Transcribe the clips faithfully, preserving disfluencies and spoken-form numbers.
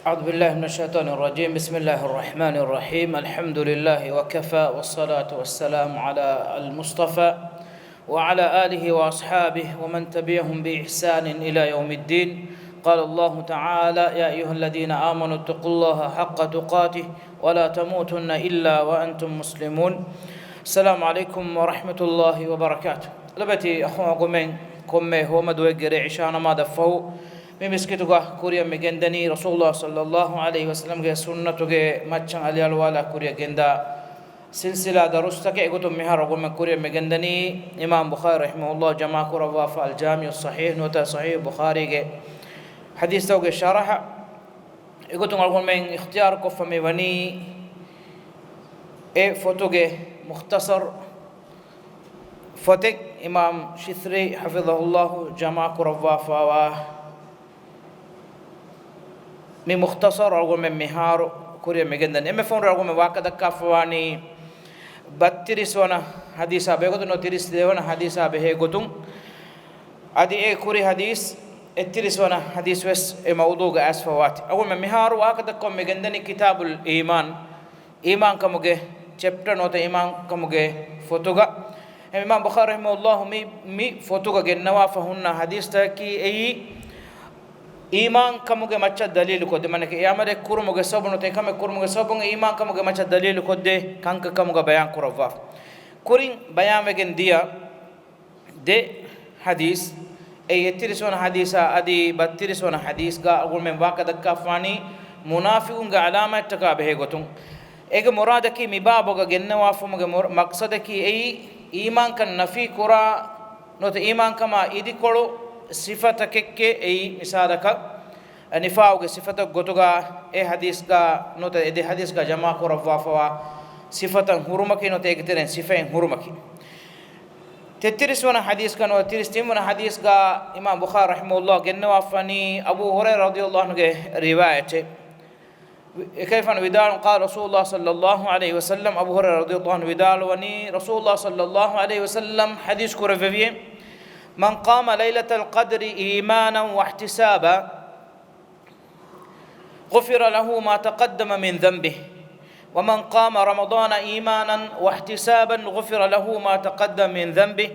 أعوذ بالله من الشيطان الرجيم. بسم الله الرحمن الرحيم. الحمد لله وكفى، والصلاة والسلام على المصطفى وعلى آله وأصحابه ومن تبعهم بإحسان إلى يوم الدين. قال الله تعالى: يا أيها الذين آمنوا اتقوا الله حق تقاته ولا تموتن إلا وأنتم مسلمون. السلام عليكم ورحمة الله وبركاته. ލޮބުވެތި އަޚުން އަޅުގަނޑުމެން ކޮންމެ ހޯމަ ދުވަހެއްގެ ރޭ އިޝާ ނަމާދަށް ފަހު މި މިސްކިތުގަ ކުރިއަށް މި ގެންދަނީ ރަސޫލުﷲ ޞައްލަﷲު ޢަލައިހި ވަސައްލަމްގެ ސުންނަތުގެ މައްޗަށް އަލިއަޅުވާލާ ކުރިއަށް ގެންދާ ސިލްސިލާ ދަރުސްތަކެއް. އެގޮތުން މިހާރު އަޅުގަނޑުމެން ކުރިއަށް މި ގެންދަނީ އިމާމް ބުޚާރީ ރަޙިމަހުﷲ ޖަމާކުރައްވާފަ އަލް ޖާމިޢު ޞަޙީޙް ނުވަތަ ޞަޙީޙު ބުޚާރީގެ ޙަދީޘްތަކުގެ ޝަރަޙަ. އެގޮތުން އަޅުގަނޑުމެން އިޚްތިޔާރު ކޮށްފަ މި ވަނީ އެ ފޮތުގެ މުޚްތަޞަރު ފޮތެއް، އިމާމް ޝިތްރީ ޙަފިޡަހުﷲ ޖަމާކުރައްވާފައިވާ މި މުޚްތަޞަރު އަޅުގަނޑުމެން މިހާރު ކުރިއަށް މި ގެންދަނީ. އެންމެ ފަހުން އަޅުގަނޑުމެން ވާހަކަ ދައްކާފަވާނީ ބައްތިރީސް ވަނަ ޙަދީޘާ ބެހޭގޮތުން، ނުވަތަ ތިރީސް ދެވަނަ ޙަދީޘާ ބެހޭގޮތުން. އަދި އެ ކުރި ޙަދީޘް އެއްތިރީސް ވަނަ ޙަދީޘް ވެސް އެ މައުޟޫޢުގަ އައިސްފަވާތީ. އަޅުގަނޑުމެން މިހާރު ވާހަކަ ދައްކަމުން މި ގެންދަނީ ކިތާބުލް އީމާން، އީމާންކަމުގެ ޗެޕްޓަރ ނުވަތަ އީމާންކަމުގެ ފޮތުގަ. އެ އިމާމް ބުޚާރީ ރަޙިމަހުﷲ މި، މި ފޮތުގަ ގެންނަވާފަ ހުންނަ ޙަދީޘްތަކަކީ އެއީ އީމާންކަމުގެ މައްޗަށް ދަލީލުކޮށްދޭ، މާނައަކީ އެ ޢަމަލެއް ކުރުމުގެ ސަބަބުން ނުވަތަ އެކަމެއް ކުރުމުގެ ސަބަބުން އީމާންކަމުގެ މައްޗަށް ދަލީލުކޮށްދޭ ކަންކަން ކަމުގަ ބަޔާން ކުރައްވާފަ. ކުރިން ބަޔާންވެގެން ދިޔަ ދެ ޙަދީޘް، އެ އެއްތިރީސް ވަނަ ޙަދީޘާ އަދި ބައްތިރީސް ވަނަ ޙަދީޘްގަ އަޅުގަނޑުމެން ވާހަކަ ދައްކާފާނީ މުނާފިޤުންގެ ޢަލާމާތްތަކާ ބެހޭގޮތުން. އޭގެ މުރާދަކީ މި ބާބުގަ ގެންނަވާފަމުގެ މުރ-، މަޤްޞަދަކީ އެއީ އީމާންކަން ނަފީ ކުރާ ނުވަތަ އީމާންކަމާ އިދިކޮޅު ސިފަތަކެއްގެ އެއީ މިސާލަކަށް، ނިފާޤުގެ ސިފަތައް ގޮތުގަ އެ ޙަދީޘްގަ ނުވަތަ އެ ދެ ޙަދީޘްގަ ޖަމާކުރައްވާފަވާ ސިފަތައް ހުރުމަކީ ނުވަތަ އޭގެ ތެރެއިން ސިފައިން ހުރުމަކީ. ތެއްތިރީސް ވަނަ ޙަދީޘްގަ ނުވަތަ ތިރީސް ތިން ވަނަ ޙަދީޘްގަ އިމާމް ބުޚާރީ ރަޙިމަހުﷲ ގެންނަވާފަނީ އަބޫ ހުރައިރާ ރަޟިޔަﷲ ޢަންހުގެ ރިވާޔަތެއް. އެކަލޭގެފާނު ވިދާޅުވި، قال رسول الله صلى الله عليه وسلم، އަބޫ ހުރައިރާ ރަޟިޔަﷲ ޢަންހު ވިދާޅުވަނީ، ރަސޫލުﷲ ޞައްލަﷲ ޢަލައިހި ވަސައްލަމް ޙަދީޘް ކުރެއްވެވިއޭ، من قام ليلة القدر إيمانا واحتسابا غفر له ما تقدم من ذنبه، ومن قام رمضان إيمانا واحتسابا غفر له ما تقدم من ذنبه،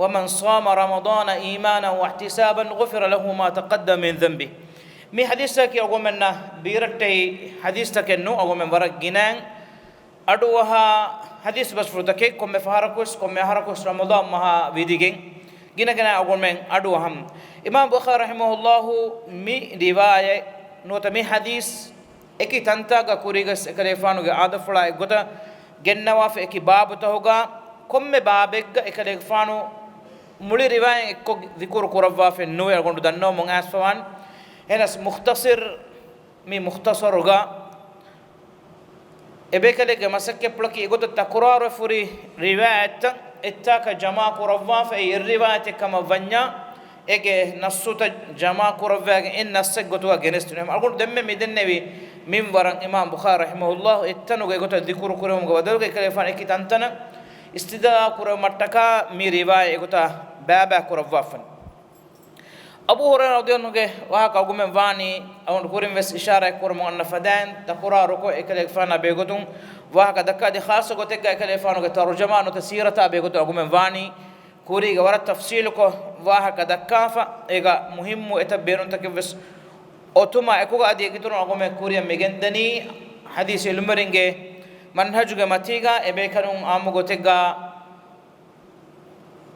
ومن صام رمضان إيمانا واحتسابا غفر له ما تقدم من ذنبه. މި ޙަދީޘަކީ އަޅުގަނޑުމެންނަށް ބީރައްޓެހި ޙަދީޘްތަކެއް ނޫން، އަޅުގަނޑުމެން ވަރަށް ގިނައިން އަޑުއަހާ ޙަދީޘް ބަސްފުޅުތަކެއް. ކޮންމެ ފަހަރަކުވެސް، ކޮންމެ އަހަރަކުވެސް ރަމަޟާން މަހާ ވިދިގެން ގިނަގިނަ އަޅުގަނޑުމެން އަޑުއަހަން. އިމާމް ބުޚާރީ ރަޙިމަހުﷲ މި ރިވާޔަތް ނުވަތަ މި ޙަދީޘް އެކި ތަންތާގަ ކުރީގަސް އެކަލޭގެފާނުގެ އާދަފުޅާ އެއްގޮތަށް ގެންނަވާފަ އެކި ބާބުތަކުގަ ކޮންމެ ބާބެއްގަ އެކަލޭގެފާނު މުޅި ރިވާޔަތް އެއްކޮށް ޛިކުރު ކުރައްވާފައެއް ނުވޭ، އަޅުގަނޑު ދަންނަވަމުން އައިސްފަވާން. އެހެނަސް މުޚްތަޞަރު މި މުޚްތަޞަރުގަ އެބޭކަލެއްގެ މަސައްކަތްޕުޅަކީ އެގޮތަށް ތަކުރާރުވެފަ ހުރި ރިވާޔަތްތައް އެއްތާކަށް ޖަމާކުރައްވާފަ، އެއީ އެއް ރިވާޔަތެއް ކަމަށް ވަންޏާ، އޭގެ ނައްޞުތައް ޖަމާކުރައްވާގެން އެއް ނައްޞެއް ގޮތުގަ ގެނެސްދިނުން. އަޅުގަނޑު ދެންމެ މި ދެންނެވި މިންވަރަށް އިމާމް ބުޚާރީ ރަޙިމަހުﷲ އެއްތަނުގަ އެގޮތަށް ޛިކުރު ކުރެވުމުގެ ބަދަލުގަ އެކަލޭގެފާނު އެކި ތަންތަނަށް އިސްތިދްލާލު ކުރެވުމަށްޓަކާ މި ރިވާޔަތް އެގޮތަށް ބައިބައި ކުރައްވާފަން. އަބޫ ހުރައިރާ ރަޟިޔަﷲ ޢަންހުގެ ވާހަކަ އަޅުގަނޑުމެން ވާނީ، އަޅުގަނޑު ކުރިން ވެސް އިޝާރާތް ކުރަމުން އަންނަ ފަދައިން ތަކުރާރުކޮށް އެކަލޭގެފާނާ ބެހޭގޮތުން ވާހަކަ ދައްކާ. އަދި ޚާއްޞަ ގޮތެއްގަ އެކަލޭގެފާނުގެ ތަރުޖަމާ ނުވަތަ ސީރަތާ ބެހޭގޮތުން އަޅުގަނޑުމެން ވާނީ ކުރީގަ ވަރަށް ތަފްޞީލުކޮށް ވާހަކަ ދައްކާފަ، އޭގަ މުހިއްމު އެތައް ބޭނުންތަކެއް ވެސް އޮތުމާ އެކުގަ އަދި އެގިތުރުން އަޅުގަނޑުމެން ކުރިއަށް މިގެންދަނީ ޙަދީޘް ޢިލްމުވެރިންގެ މަންހަޖުގެ މަތީގަ އެބޭކަލުން ޢާއްމު ގޮތެއްގަ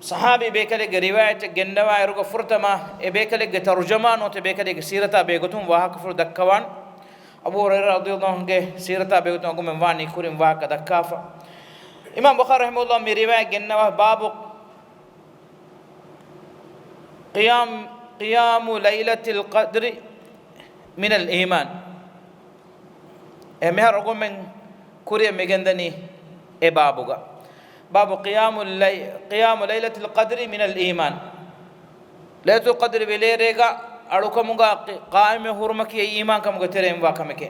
ޞަޙާބީ ބޭކަލެއްގެ ރިވާޔަތެއް ގެންނަވާއިރުގަ ފުރަތަމަ އެ ބޭކަލެއްގެ ތަރުޖަމާ ނުވަތަ ބޭކަލެއްގެ ސީރަތާ ބެހޭގޮތުން ވާހަކަފުޅު ދައްކަވާން. އަބޫ ހުރައިރާ ރަޟިޔަﷲ ޢަންހުގެ ސީރަތާ ބެހޭގޮތުން އަޅުގަނޑުމެން ވާނީ ކުރިން ވާހަކަ ދައްކާފަ. އިމާމް ބުޚާރީ ރަޙިމަހުﷲ މި ރިވާޔަތް ގެންނަވާ ބާބު ޤިޔާމް، ޤިޔާމު ލައިލަތިލް ޤަދްރި މިނަލް އީމާން. އެ މިހާރު އަޅުގަނޑުމެން ކުރިއަށް މިގެންދަނީ އެ ބާބުގަ. ބާބު ޤިޔާމު ލައި-، ޤިޔާމު ލައިލަތިލް ޤަދްރި މިނަލް އީމާން. ލައިލަތުލް ޤަދްރި ވެލޭރޭގަ އަޅުކަމުގަ ޤި-، ޤާއިމު ހުރުމަކީ އެއީ އީމާންކަމުގެ ތެރެއިން ވާ ކަމެކޭ.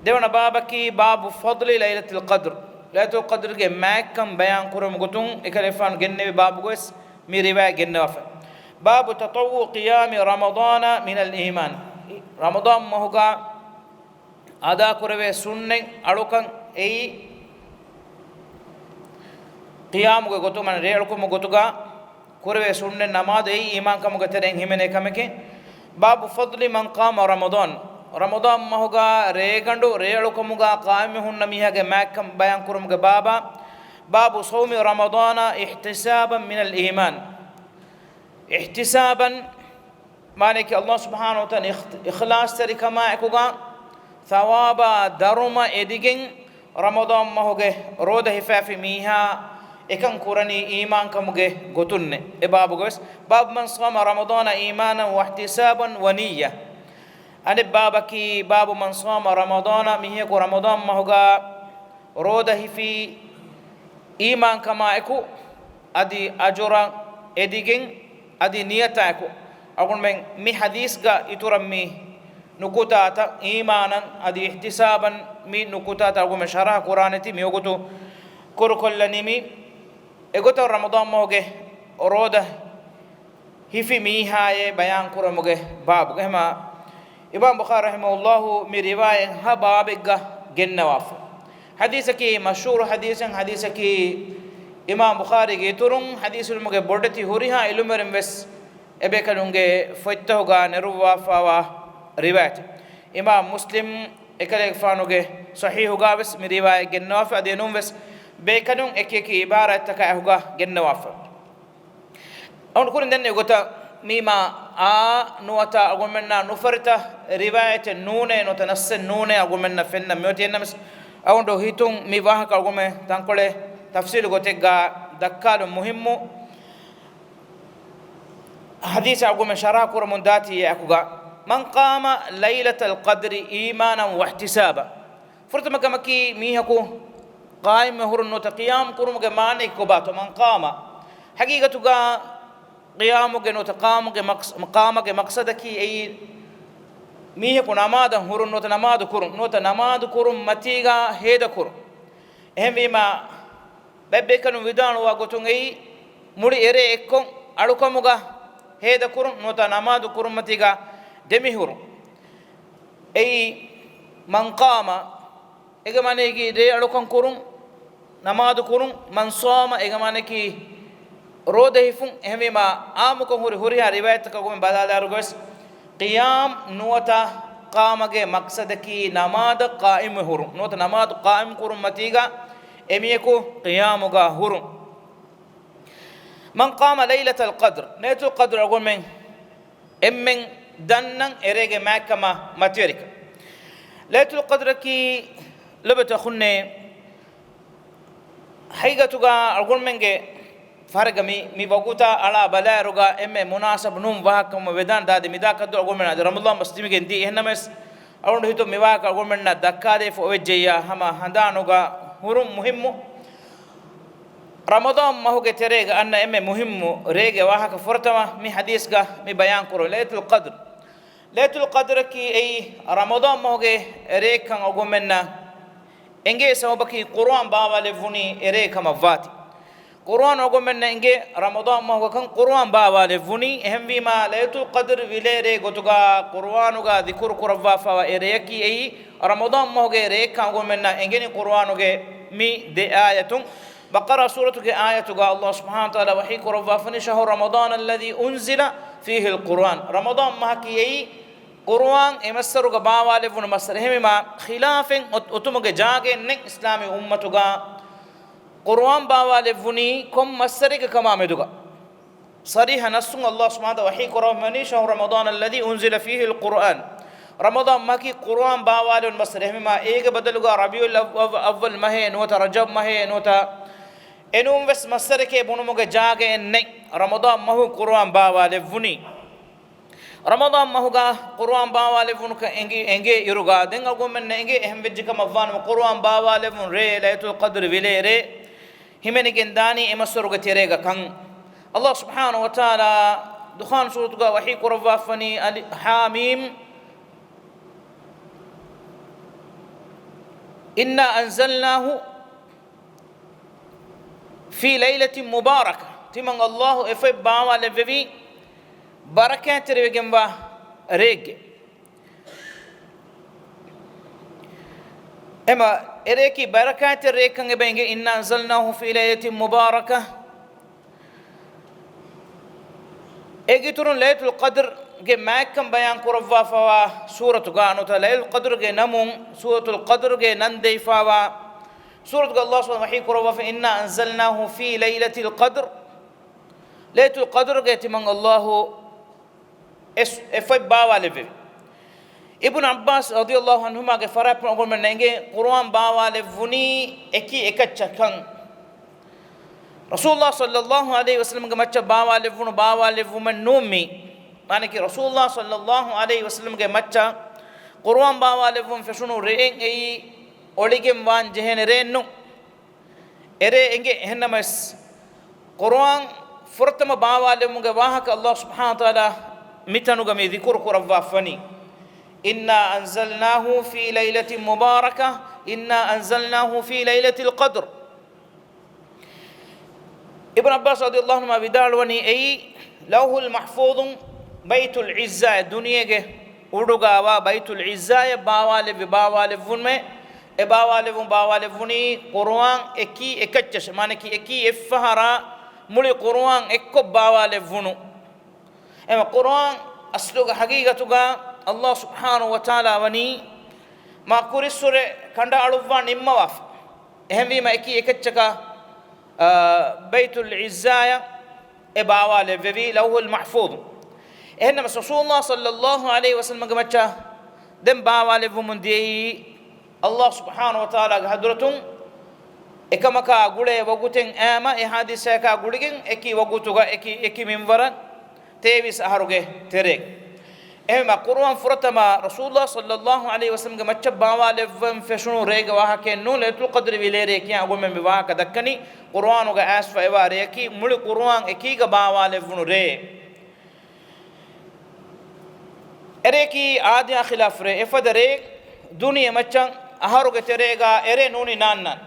ދެވަނަ ބާބަކީ ބާބު ފަޟްލި ލައިލަތިލް ޤަދްރި. ލައިލަތުލް ޤަދްރީގެ މާތްކަން ބަޔާން ކުރުމުގެ ގޮތުން އެކަލޭގެފާނު ގެންނެވި ބާބުގަވެސް މި ރިވާޔަތް ގެންނަވާފަ. ބާބު ތަޠައްވުޢު ޤިޔާމި ރަމަޟާނަ މިނަލް އީމާން. ރަމަޟާން މަހުގަ އަދާކުރެވޭ ސުންނަތް އަޅުކަން އެއީ، ޤިޔާމުގެ ގޮތުގަ، ރޭ އަޅުކަމުގެ ގޮތުގަ ކުރެވޭ ސުންނަތް ނަމާދު އެއީ އީމާންކަމުގެ ތެރެއިން ހިމެނޭ ކަމެކޭ. باب فضل من قام رمضان، ރަމަޟާން މަހުގަ ރޭގަނޑު ރޭ އަޅުކަމުގަ ޤާއިމްވެ ހުންނަ މީހާގެ މާތްކަން ބަޔާންކުރުމުގެ ބާބާ. باب صوم رمضان احتسابا من الإيمان. احتسابا މާނައަކީ، ﷲ ސުބްޙާނަހޫ ވަތަޢާލާ އިޚް-، އިޚްލާޞްތެރިކަމާއެކުގަ ޘަވާބާ ދަރުމަ އެދިގެން، ރަމަޟާން މަހުގެ ރޯދަ ހިފާފި މީހާ އެކަން ކުރަނީ އީމާންކަމުގެ ގޮތުންނޭ. އެ ބާބުގަވެސް، باب من صام رمضان إيمانا واحتسابا ونية. އަނެއް ބާބަކީ، باب من صام رمضان، މީހަކު ރަމަޟާން މަހުގަ ރޯދަ ހިފީ އީމާންކަމާއެކު، އަދި އަޖުރަށް އެދިގެން، އަދި ނިޔަތާއެކު. އަޅުގަނޑުމެން މި ޙަދީޘްގަ އިތުރަށް މި ނުކުތާތައް، އީމާނަން އަދި އިޙްތިސާބަން މި ނުކުތާތައް އަޅުގަނޑުމެން ޝަރަޙަ ކުރާނެތީ މިވަގުތު ކުރުކޮށްލަނީ. މި އެގޮތަށް ރަމަޟާން މަހުގެ ރޯދަ ހިފި މީހާއޭ ބަޔާން ކުރުމުގެ ބާބުގަ. އެހެމާ އިމާމް ބުޚާރީ ރަޙިމަހުﷲ މި ރިވާޔަތް ހަ ބާބެއްގަ ގެންނަވާފަ. ޙަދީޘަކީ މަޝްހޫރު ޙަދީޘެއް، ޙަދީޘަކީ އިމާމް ބުޚާރީގެ އިތުރުން ޙަދީޘް ޢިލްމުގެ ބޮޑެތި ހުރިހާ ޢިލްމުވެރިން ވެސް އެބޭކަލުންގެ ފޮތްތަކުގަ ނެރުއްވާފައިވާ ރިވާޔަތެއް. އިމާމް މުސްލިމް އެކަލޭގެފާނުގެ ޞަޙީޙުގަ ވެސް މި ރިވާޔަތް ގެންނަވާފަ، އަދި އެނޫން ވެސް ބޭކަލުން އެކި އެކި ޢިބާރާތްތަކާ އެކުގަ ގެންނަވާފަ. އަޅުގަނޑު ކުރިން ދެންނެވި ގޮތަށް، މީމާ އާ ނުވަތަ އަޅުގަނޑުމެންނާ ނުފަރިތަ ރިވާޔަތެއް ނޫނޭ، ނުވަތަ ނައްސެއް ނޫނޭ އަޅުގަނޑުމެންނަށް ފެންނަ މިއޮތީ. އެހެންނަމަވެސް، އަޅުގަނޑު ހިތުން މި ވާހަކަ އަޅުގަނޑުމެން ތަންކޮޅެއް ތަފްޞީލު ގޮތެއްގަ ދައްކާލުން މުހިއްމު. ޙަދީޘް އަޅުގަނޑުމެން ޝަރަޙަ ކުރަމުން ދާތީ އެއަކުގަ، من قام ليلة القدر إيمانا واحتسابا. ފުރަތަމަ ކަމަކީ، މީހަކު ޤާއިމްވެ ހުރުން ނުވަތަ ޤިޔާމް ކުރުމުގެ މާނައަކީ ކޮބާތޯ؟ މަން ޤާމަ. ޙަޤީޤަތުގަ ޤިޔާމުގެ ނުވަތަ ޤާމުގެ މަޤްޞ-، ޤާމަގެ މަޤްޞަދަކީ އެއީ، މީހަކު ނަމާދަށް ހުރުން ނުވަތަ ނަމާދު ކުރުން، ނުވަތަ ނަމާދު ކުރުން މަތީގަ ހޭދަ ކުރުން. އެހެންވީމާ، ބައެއް ބޭކަލުން ވިދާޅުވާ ގޮތުން އެއީ، މުޅި އެރޭ އެއްކޮށް އަޅުކަމުގަ ހޭދަ ކުރުން ނުވަތަ ނަމާދު ކުރުން މަތީގަ ދެމިހުރުން. އެއީ، މަން ޤާމަ، އޭގެ މާނައަކީ ރޭ އަޅުކަން ކުރުން، ނަމާދު ކުރުން. މަން ޞާމަ، އޭގެ މާނައަކީ ރޯދަ ހިފުން. އެހެންވީމާ، ޢާއްމުކޮށް ހުރި ހުރިހާ ރިވާޔަތްތަކަށް އަޅުގަނޑުމެން ބަލާލާއިރުގަވެސް، ޤިޔާމް ނުވަތަ ޤާމަގެ މަޤްޞަދަކީ ނަމާދަށް ޤާއިމްވެ ހުރުން. ނުވަތަ ނަމާދު ޤާއިމް ކުރުން މަތީގަ އެމީހަކު ޤިޔާމުގަ ހުރުން. من قام ليلة القدر، ލައިލަތުލް ޤަދްރު އަޅުގަނޑުމެން އެންމެން ދަންނަން އެރޭގެ މާތްކަމާ މަތިވެރިކަން. ލައިލަތުލް ޤަދްރަކީ ލޮބުވެތި އަޚުންނޭ، ޙަޤީޤަތުގަ އަޅުގަނޑުމެންގެ ފަހަރެއްގަ މި، މި ވަގުތާ އަޅާ ބަލާއިރުގަ އެންމެ މުނާސަބު ނޫން ވާހަކަ ކަމަށް ވެދާނެ. ދާދި މިދާ ކައްދު އަޅުގަނޑުމެން އަދި ރަމަޟާން މަސް ދިމިގެން ދިޔަ. އެހެންނަމަވެސް، އަޅުގަނޑު ހިތުން މި ވާހަކަ އަޅުގަނޑުމެންނަށް ދައްކާލައިފަ އޮވެއްޖެއްޔާ ހަމަ ހަނދާނުގަ ހުރުން މުހިއްމު. ރަމަޟާން މަހުގެ ތެރޭގަ އަންނަ އެންމެ މުހިއްމު ރޭގެ ވާހަކަ ފުރަތަމަ މި ޙަދީޘްގަ މި ބަޔާން ކުރުން. ލައިލަތުލް ޤަދްރު، ލައިލަތުލް ޤަދްރަކީ އެއީ ރަމަޟާން މަހުގެ ރެއެއްކަން އަޅުގަނޑުމެންނަށް އެނގޭ ސަބަބަކީ ޤުރުއާން ބާވާލެއްވުނީ އެރޭ ކަމަށްވާތީ. ޤުރުއާން އަޅުގަނޑުމެންނަށް އެނގޭ ރަމަޟާން މަހުގަ ކަން ޤުރުއާން ބާވާލެއްވުނީ. އެހެންވީމާ، ލައިލަތުލް ޤަދްރު ވިލޭ ރޭ ގޮތުގަ ޤުރުއާނުގަ ޛިކުރު ކުރައްވާފައިވާ އެ ރެޔަކީ އެއީ ރަމަޟާން މަހުގެ ރެއެއްކަން އަޅުގަނޑުމެންނަށް އެނގެނީ ޤުރުއާނުގެ މި ދެ އާޔަތުން. ބަޤަރާ ސޫރަތުގެ އާޔަތުގަ ﷲ ސުބްޙާނަހޫ ވަތަޢާލާ ވަޙީ ކުރައްވާފަނީ، شهر رمضان الذي أنزل فيه القرآن. ރަމަޟާން މަހަކީ އެއީ ޤުރުއާން އެ މައްސަރުގަ ބާވާލެއްވުނު މައްސަރެއް. އެހެންވީމާ، ޚިލާފެއް އޮތު-، އޮތުމުގެ ޖާގައެއް ނެތް އިސްލާމީ އުއްމަތުގަ ޤުރުއާން ބާވާލެއްވުނީ ކޮން މައްސަރެއްގެ ކަމާ މެދުގަ. ޞަރީޙަ ނައްޞުން ﷲ ސުބްޙާނަހޫ ވަތަޢާލާ ވަޙީ ކުރައްވަނީ، شهر رمضان الذي أنزل فيه القرآن. ރަމަޟާން މަހަކީ ޤުރުއާން ބާވާލެވުނު މައްސަރެއް. އެހެންވީމާ، އޭގެ ބަދަލުގަ ރަބީޢުލް އަވް-، އަވް-، އައްވަލް މަހޭ ނުވަތަ ރަޖަބް މަހޭ ނުވަތަ އެނޫން ވެސް މައްސަރެކޭ ބުނުމުގެ ޖާގައެއް ނެތް. ރަމަޟާން މަހު ޤުރުއާން ބާވާލެއްވުނީ. ރަމަޟާން މަހުގަ ޤުރުއާން ބާވާލެއްވުނުކަން އެނގި-، އެނގޭ އިރުގަ، ދެން އަޅުގަނޑުމެންނަށް އެނގޭ އެހެން ވެއްޖެ ކަމަށް ވާނަމަ، ޤުރުއާން ބާވާލެއްވުނު ރޭ، ލައިލަތުލް ޤަދްރު ވިލޭ ރޭ ހިމެނިގެން ދާނީ އެ މައްސަރުގެ ތެރޭގަ ކަން. ﷲ ސުބްޙާނަހޫ ވަތަޢާލާ ދުޚާން ސޫރަތުގަ ވަޙީ ކުރައްވާފަނީ، އަލި-، ޙާމީމް، إنا أنزلناه في ليلة مباركة. ތިމަން ﷲ އެ ފޮތް ބާވާލެއްވެވީ ބަރަކާތްތެރިވެގެންވާ ރެއެއްގެ. އެމަ އެރޭކީ ބަރަކާތްތެރި ރެއެއްކަން އެބަ އިނގޭ، إنا أنزلناه في ليلة مباركة. އޭގެ އިތުރުން ލައިލަތުލް ޤަދްރުގެ މާތްކަން ބަޔާން ކުރައްވާފަވާ ސޫރަތުގަ ނުވަތަ ލައިލަތުލް ޤަދްރުގެ ނަމުން ސޫރަތުލް ޤަދްރުގެ ނަން ދެވިފަވާ ސޫރަތުގަ ﷲ ސުބްޙާނަހޫ ވަތަޢާލާ ވަޙީ ކުރައްވާފަ، إنا أنزلناه في ليلة القدر. ލައިލަތުލް ޤަދްރުގެ ތިމަން ﷲ އެ ސު-، އެ ފޮތް ބާވާލެއްވެވި. އިބްނު ޢައްބާސް ރަޟިޔަﷲ ޢަންހުމާގެ ފަރާތްޕުޅު އަޅުގަނޑުމެންނަށް އެނގޭ، ޤުރުއާން ބާވާލެއްވުނީ އެކި އެކައްޗަކަށް. ރަސޫލުﷲ ޞައްލަﷲ ޢަލައިހި ވަސައްލަމްގެ މައްޗަށް ބާވާލެއްވުނު ބާވާލެއްވުމެއް ނޫން މީ. މާނައަކީ، ރަސޫލުﷲ ޞައްލަﷲ ޢަލައިހި ވަސައްލަމްގެ މައްޗަށް ޤުރުއާން ބާވާލެއްވުން ފެށުނު ރެއެއް އެއީ އޮޅިގެން ވާން ޖެހޭނެ ރެއެއް ނޫން. އެރޭ އެނގޭ. އެހެންނަމަވެސް، ޤުރުއާން ފުރަތަމަ ބާވާލެވުމުގެ ވާހަކަ ﷲ ސުބްޙާނަހޫ ވަތަޢާލާ މިތަނުގަ މި ޛިކުރު ކުރައްވާފަވަނީ، إنا أنزلناه في ليلة مباركة، إنا أنزلناه في ليلة القدر. އިބްނު ޢައްބާސް ރަޟިޔަﷲ ޢަންހުމާ ވިދާޅުވަނީ، އެއީ ލައުޙުލް މަޙްފޫޡުން ބައިތުލް ޢިއްޒާއަށް، ދުނިޔޭގެ އުޑުގަވާ ބައިތުލް ޢިއްޒާއަށް ބާވާލެއްވި ބާވާލެއްވުމެއް، އެ ބާވާލެއްވުން ބާވާލެއްވުނީ ޤުރުއާން އެކީ އެކައްޗަށް، މާނައަކީ އެކީ އެއްފަހަރާ މުޅި ޤުރުއާން އެއްކޮށް ބާވާލެއްވުނު. އެމަ ޤުރުއާން އަސްލުގަ ޙަޤީޤަތުގަ ﷲ ސުބްޙާނަހޫ ވަތަޢާލާ ވަނީ މާ ކުރިއްސުރެ ކަނޑައަޅުއްވާ ނިންމަވާފަ. އެހެންވީމަ އެކީ އެކައްޗަކަށް، އާ، ބައިތުލް ޢިއްޒާއަށް އެ ބާވާލެއްވެވީ ލައުޙުލް މަޙްފޫޡު. އެހެންނަމަ ރަސޫލުﷲ ޞައްލަﷲ ޢަލައިހި ވަސައްލަމްގެ މައްޗަށް ދެން ބާވާލެއްވުމުން ދިޔައީ ﷲ ސުބްޙާނަހޫ ވަތަޢާލާގެ ޙަޟްރަތުން އެކަމަކާ ގުޅޭ ވަގުތެއް އައިމަ އެ ޙާދިސާއަކާ ގުޅިގެން އެކި ވަގުތުގަ އެކި، އެކި މިންވަރަށް ތޭވީސް އަހަރުގެ ތެރޭގަ. އެހެންވީމަ ޤުރުއާން ފުރަތަމަ ރަސޫލުﷲ ޞައްލަﷲ ޢަލައިހި ވަސައްލަމްގެ މައްޗަށް ބާވާލެއްވަން ފެށުނު ރޭގެ ވާހަކައެއް ނޫން، ލައިލަތުލް ޤަދްރި ވިލޭރޭ ކިޔާ އަޅުގަނޑުމެން މި ވާހަކަ ދައްކަނީ ޤުރުއާނުގަ އައިސްފަ އެވާ ރެޔަކީ މުޅި ޤުރުއާން އެކީގަ ބާވާލެއްވުނު ރޭ. އެރެއަކީ އާދަޔާ ޚިލާފު ރޭ. އެފަދަ ރޭ ދުނިޔެ މައްޗަށް އަހަރުގެ ތެރޭގަ އެރޭ ނޫނީ ނާންނާނެ.